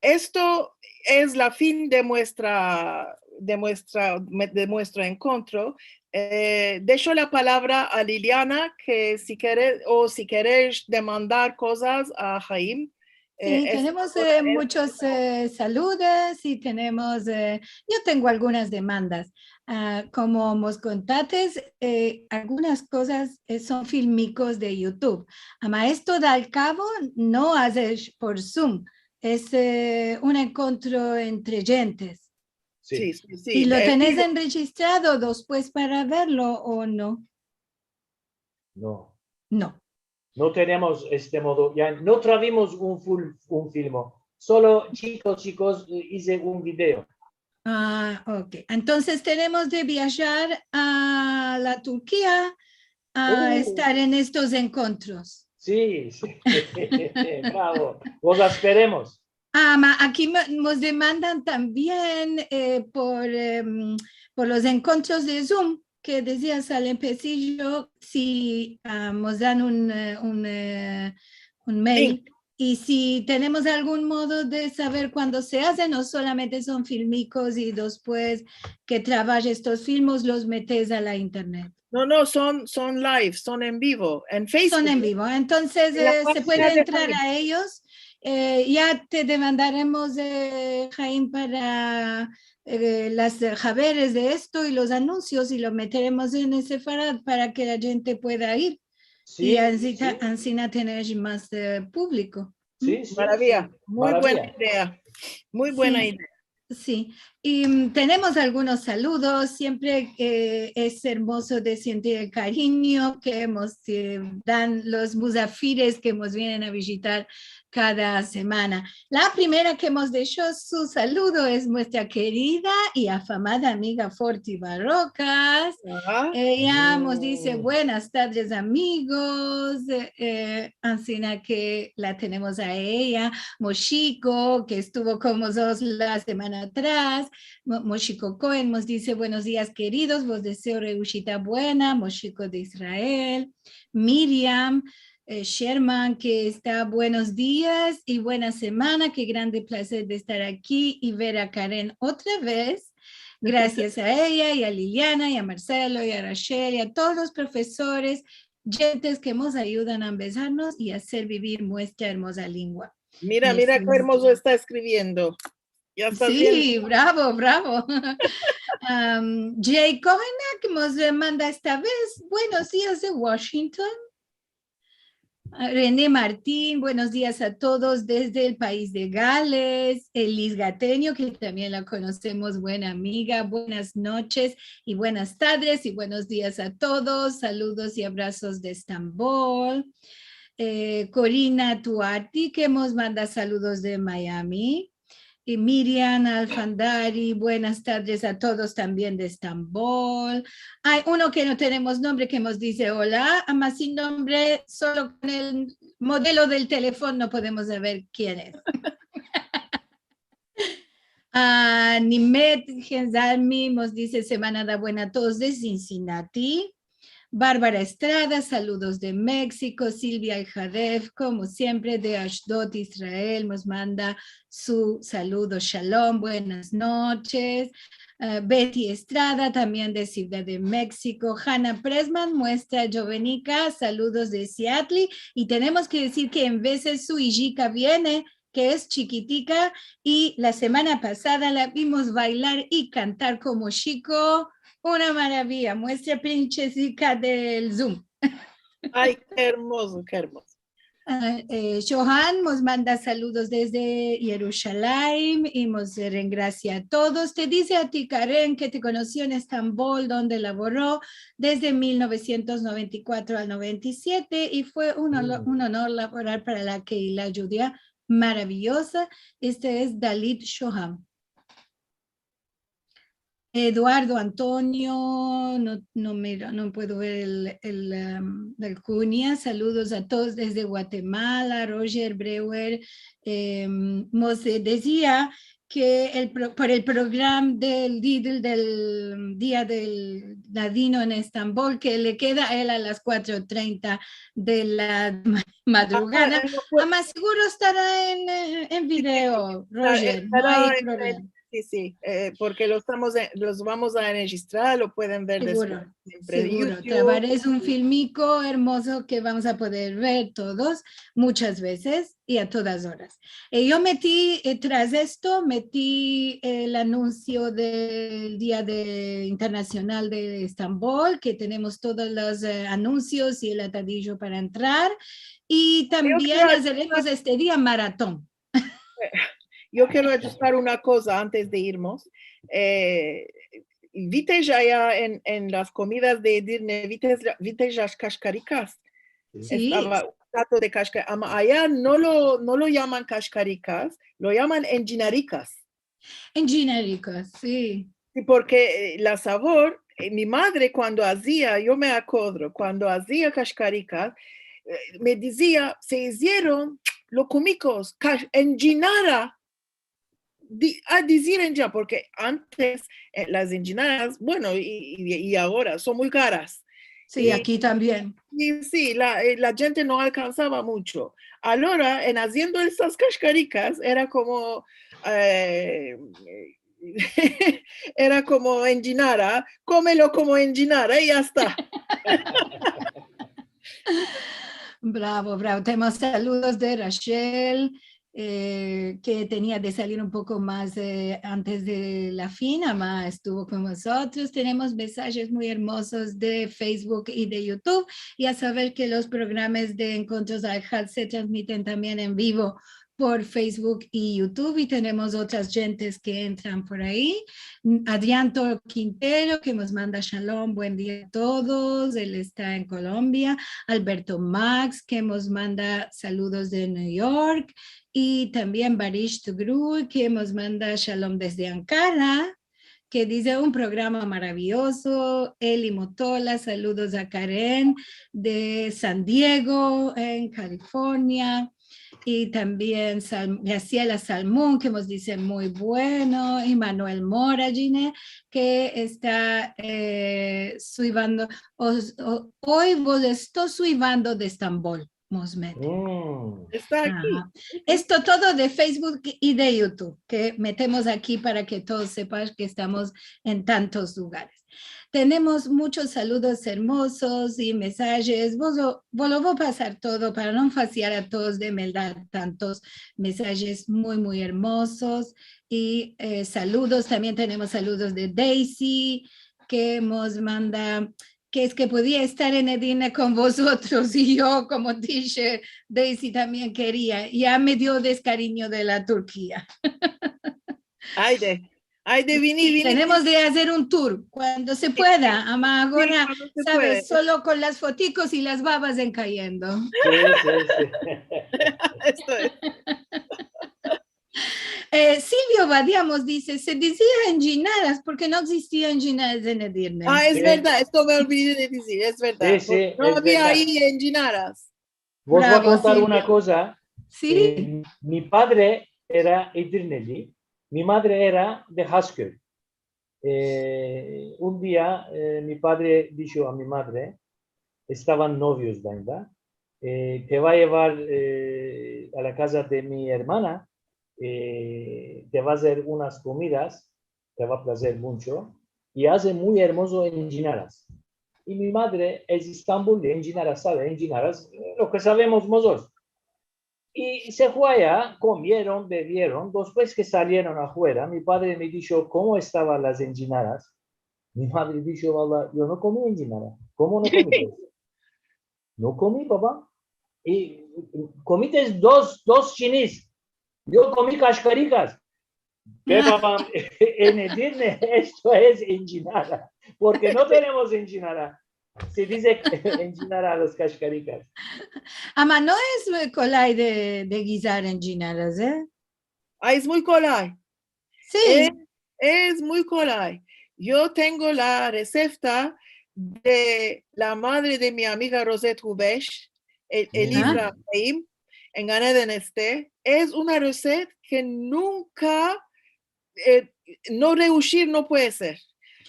esto es la fin de muestra, de muestra, de muestro enkontro. E, desho la palavra a Liliana, ke si kere, o si keresh demandar kozas a Haim, Si, e, tenemos, e, muchos, e, saludos i tenemos, e, yo tengo algunas demandas. A, komo mos kontates, e, algunas kozas, e, son filmikos de YouTube. Ama esto de al kavo no azesh por Zoom. Es, e, un enkontro entre djentes. Si. Si, si, si. I lo tenes enrejistrado despues para verlo o no? No. No. No tenemos este modo, ya no travimos un ful-, un filmo. Solo, chikos, chikos, e, ize un video. A, ok. Entonses tenemos de viajar a la Turkia a estar en estos enkontros. Si, si. Bravo. Vos asperemos. Ama, aki mo-, mos demandan tambien, e, por, em, por los enkontros de Zoom, ke dezias al empesijo, si, a, mos dan un, e, un, e, un mail. Si. I si tenemos algun modo de saver kuando se aze, no solamente son filmikos i despues ke travajes estos filmos, los metes a la internet. No, no, son, son live, son en vivo, en Facebook. Son en vivo. Entonses, e, se puede entrar a eyos. E, ya te demandaremos, e, Haim, para, e, las, e, haberes de esto i los anunsios i lo meteremos en el Sefarad para ke la djente pueda ir. Si, i ansi-, si. Ansina tener mas, e, publiko. Si, si, si. Maraviya. Muy buena idea. Muy buena idea. Si. Y, mm, tenemos algunos saludos. Siempre, eh, es ermozo de sentir el karinyo ke mos, eh, dan los muzafires ke mos vienen a vijitar kada semana. La primera ke mos desho su saludo es muestra kerida i afamada amiga Forti Barrokas. Eya mos dize, "Buenas tardes, amigos." Eh, ansina ke la tenemos a eya. Moshiko, ke estuvo kon mozotros la semana atras. Mo-, Moshiko Cohen mos dize, "Buenos dias, keridos. Vos dezeo reushita buena." Moshiko de Israel. Miriam, eh, Sherman, ke esta, "Buenos dias i buena semana. Ke grande plazer de estar aki i ver a Karen otra vez." Grasias a eya i a Liliana i a Marcelo i a Rachel i a todos los profesores, djentes ke mos ayudan a ambezarnos i azer bivir muestra ermoza lingua. Mira, mira ke ermozo esta eskriviendo. Ya esta viendo. Si, bravo, bravo. Am, Jay Kohenak mos manda esta vez, "Buenos dias de Washington." Ah, René Martin, "Buenos dias a todos desde el pais de Gales." Elis Gateño, ke tambien la konosemos, buena amiga, "Buenas noches i buenas tardes i buenos dias a todos. Saludos i abrazos de Estambol." Eh, Corina Tuati, ke mos manda saludos de Miami. I Miriam Alfandari, "Buenas tardes a todos tambien de Estambol." Ay uno ke no tenemos nombre ke mos dize, "Ola, ama sin nombre, solo kon el modelo del telefono podemos saver kien es." Ah, Nimet Genzalmi mos dize, "Semana da buena a todos de Cincinnati." Barbara Estrada, "Saludos de México." Silvia Aljarev, komo siempre, de Ashdod, Israel, mos manda su saludo. Shalom, buenas noches. Eh, Betty Estrada, tambien de Sivdad de Meksiko. Hannah Pressman, muestra Jovenica, saludos de Seattle. I tenemos ke dizir ke en vezes su ijika viene, ke es chikitika, i la semana pasada la vimos baylar i kantar komo chiko. Una maraviya, muestra prinsesika del Zoom. Ay, ke ermozo, ke ermozo. Ah, eh, Johan mos manda saludos desde Yerushalayim i mos rengrasia a todos. Te dize a ti, Karen, ke te konosio en Estambol, donde lavoro desde mil novesientos noventa i kuatro al noventa i siete, i fue un ono-, un onor lavorar para la Kehila Djudia maraviyoza. Este es Dalit Shoham. Eduardo Antonio, no, no miro, no puedo ver el, el, em, la kunya. Saludos a todos desde Guatemala. Roger Brewer, em, mos, eh, dezia ke el pro-, por el program del Didel del Dia del Ladino en Estambol, ke le keda a el a las kuatro treinta de la ma-, madrugada. Ah, no puede. Ama siguro estara en, eh, en video, Roger, no ay problema. Si, si, eh, porke lo estamos, eh, los vamos a enregistrar, lo pueden ver despues. Siguro, siguro. Trabares un filmiko ermozo ke vamos a poder ver todos, munchas vezes i a todas oras. Eh, yo meti, eh, tras esto, meti el anunsio del Dia de, Internasional de Estambol, ke tenemos todos los, eh, anunsios i el atadijo para entrar. I tambien azeremos este dia maraton. Yo kero ajustar una koza antes de irmos. Eh, vites aya en, en las komidas de Edirne, vites, vites las kashkarikas. Si. Estava un plato de kashka-, ama aya no lo, no lo yaman kashkarikas, lo yaman enjinarikas. Enjinarikas, si. Si, porke, eh, la savor, eh, mi madre kuando azia, yo me akodro, kuando azia kashkarikas, eh, me dizia, se izieron, lo komikos, kash-, enjinara, di-, a dizir enjinara, porke antes, eh, las enjinaras, bueno, i, i, i agora son muy karas. Si, i aki tambien. I si, la, eh, la djente no alkansava muncho. Agora, en aziendo esas kashkarikas, era komo, eh, era komo enjinara, komelo komo enjinara i ya esta. Bravo, bravo. Tenemos saludos de Rachel, eh, ke tenia de salir un poko mas, eh, antes de la fin, ama estuvo kon mozotros. Tenemos mensajes muy ermozos de Facebook i de YouTube. I a saver ke los programas de Enkontros Alhad se transmiten tambien en vivo por Facebook i YouTube, i tenemos otras djentes ke entran por ayi. Adrián Toro Quintero, ke mos manda shalom, buen dia a todos, el esta en Kolombia. Alberto Max, ke mos manda saludos de New York, i tambien Barish Tugru, ke mos manda shalom desde Ankara, ke dize: "Un programa maraviyozo". Eli Motola, saludos a Karen de San Diego, en Kalifornia. I tambien Sal-, Graciela Salmon, ke mos dize muy bueno. I Manuel Mora, Gine, ke esta, eh, suivando, os, o, oy vos esto suivando de Estambol, mos mete. Mm. Esta aki. Aha. Esto todo de Facebook i de YouTube, ke metemos aki para ke todos sepan ke estamos en tantos lugares. Tenemos muchos saludos ermozos i mesajes. Vos lo, vos lo vo pasar todo para no fatigar a todos de meldar tantos mesajes muy, muy ermozos. I, eh, saludos, tambien tenemos saludos de Daisy, ke mos manda ke es ke podia estar en Edirne kon vozotros, i yo, komo dishe, Daisy tambien keria, ya me dio deskariño de la Turkia. Ayde, ayde, vini, si, vini. Tenemos de azer un tour, kuando se pueda, ama agora, kuando se pueda, saves, solo kon las fotikos i las babas en kayendo. Si, si, si. Esto es. Eh, Silvio Badia mos dize, se dizia enjinaras, porke no egzistia enjinaras en Edirne. A, es verdad, esto me olvide de dizir, es verdad. Si, si, es verdad. Porke no avia ayi enjinaras. Vos vo a kontar una koza. Bravo, Silvio. Si. Eh, mi padre era edirneli, mi madre era de Hasköy. Eh, un dia, eh, mi padre disho a mi madre, estavan novios ainda, eh, "Te vo a yevar, eh, a la kaza de mi ermana, eh, te vo a azer unas komidas, te va a plazer muncho, i aze muy ermozo enjinaras". I mi madre es Estambul, de enjinaras save, enjinaras, eh, lo ke savemos mozotros. I se fue aya, komieron, bevieron. Despues ke salieron afuera, mi padre me disho komo estavan las enjinaras. Mi madre disho, "Valla, yo no komi enjinara". "Komo no komites?" "No komi, baba". "I komites dos, dos chinis?" "Yo komi kaşkarikas". "Ke, baba, en Edirne esto es enjinara, porke no tenemos enjinara. Se dize enjinara a las kaşkarikas". Ama no es, e, kolay de, de gizar enjinaras, e? A, es muy kolay. Si. Es, es muy kolay. Yo tengo la resepta de la madre de mi amiga Rosette Hubeş, e, Elizra Haim, en Gan Eden este. Es una resepta ke nunka, e, no reusir no puede ser.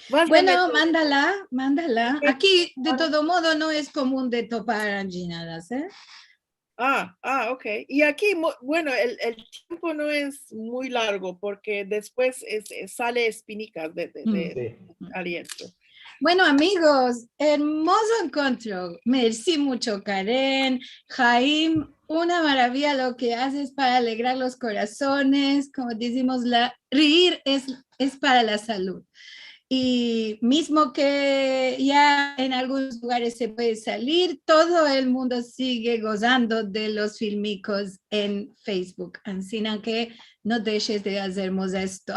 Vas a meter... Bueno, mandala, mandala. Aki, de todo modo, no es komun de topar enjinaras, e? A, a, ok. I aki, bueno, el, el tiempo no es muy largo porke despues es, es, sale espinikas de, de, de, si, adentro. Bueno, amigos, ermozo enkontro. Mersi muncho, Karen, Haim, una maraviya lo ke azes para alegrar los korazones. Komo dizimos, la, reir es, es para la salud. I mizmo ke ya en algunos lugares se puede salir, todo el mundo sigue gozando de los filmikos en Facebook. Ansina ke no deshes de azermos esto.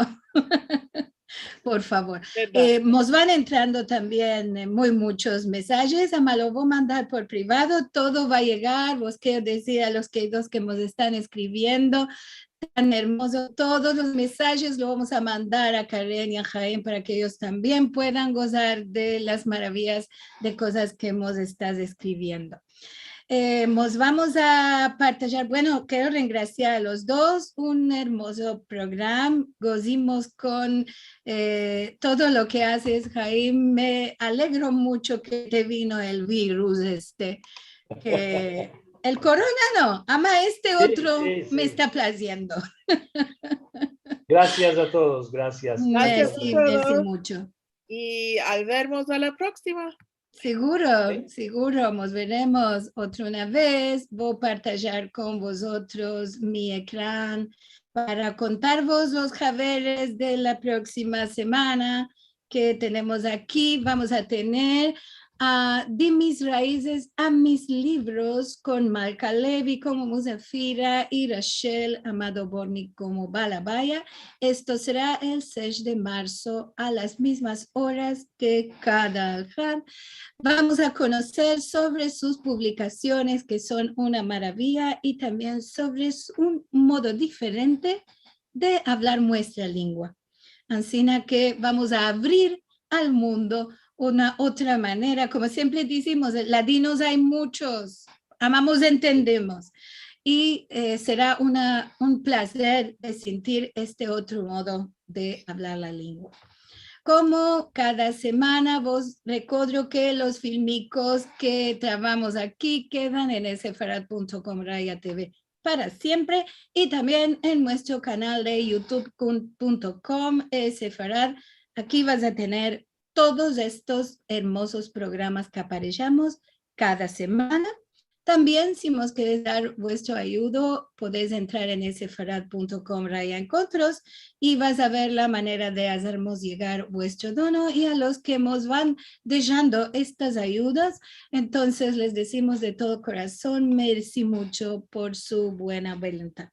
Por favor. Verdad. E, mos van entrando tambien, e, muy munchos mesajes. Ama lo vo a mandar por privado. Todo va a yegar. Vos kero dizir a los keridos ke mos estan eskriviendo, tan ermozo. Todos los mesajes lo vamos a mandar a Karen i a Haim para ke eyos tambien puedan gozar de las maraviyas de kozas ke mos estas eskriviendo. E, mos vamos a partajar. Bueno, kero rengrasiar a los dos. Un ermozo program. Gozimos kon, e, todo lo ke azes, Haim. Me alegro muncho ke te vino el virus este. Ke el korona no, ama este otro me esta plaziendo. Si, si, si. Grasias a todos, grasias. Grasias a todos. Mersi, mersi muncho. I al vermos a la proksima. Seguro, seguro, mos veremos otra una vez. Vo a partajar kon vozotros mi ekran para kontarvos los haberes de la proksima semana ke tenemos aki. Vamos a tener a De mis raizes a mis livros kon Malka Levy komo muzafira i Rachel Amado Bortnick komo balabaya. Esto sera el sesh de marso a las mizmas oras ke kada alhad. Vamos a konoser sovre sus publikasiones, ke son una maraviya, i tambien sovre s-, un modo diferente de avlar muestra lengua. Ansina ke vamos a avrir al mundo una otra manera. Komo siempre dizimos, ladinos ay muchos, amamos, entendemos. I, eh, sera una, un plazer de sentir este otro modo de avlar la lengua. Komo kada semana, vos rekodro ke los filmikos ke trabamos aki kedan en sefarad punto com raya T V para siempre, i tambien en muestro kanal de youtube punto com, eh, sefarad. Aki vas a tener todos estos ermozos programas ke apareshamos kada semana. Tambien, si mos keres dar vuestro ayudo, podes entrar en sefarad punto com raya enkontros i vas a ver la manera de azermos yegar vuestro dono, i a los ke mos van dejando estas ayudas, entonses les dizimos de todo korason, mersi mucho por su buena voluntad.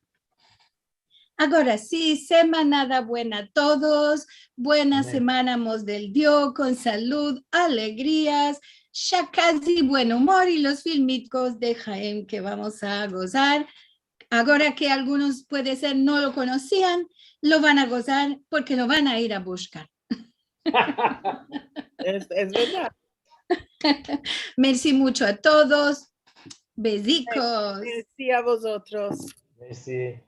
Agora si, semanada buena a todos, buena semana mos del Dio, kon salud, alegrias, shakas i buen umor, i los filmikos de Haim ke vamos a gozar. Agora ke algunos puede ser no lo konosian, lo van a gozar porke lo van a ir a bushkar. Es, es verdad. Mersi mucho a todos. Bezikos. Mersi a vozotros. Mersi.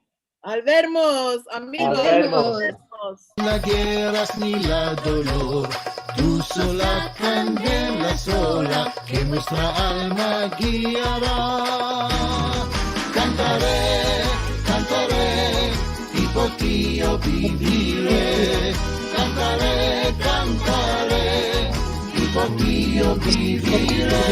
Al vermos, amigos. Al vermos. Al vermos. La gerras ni la dolor, tu sola kandela sola ke muestra alma giara. Kantare, kantare, i por ti yo bivire. Kantare, kantare, i por ti yo bivire.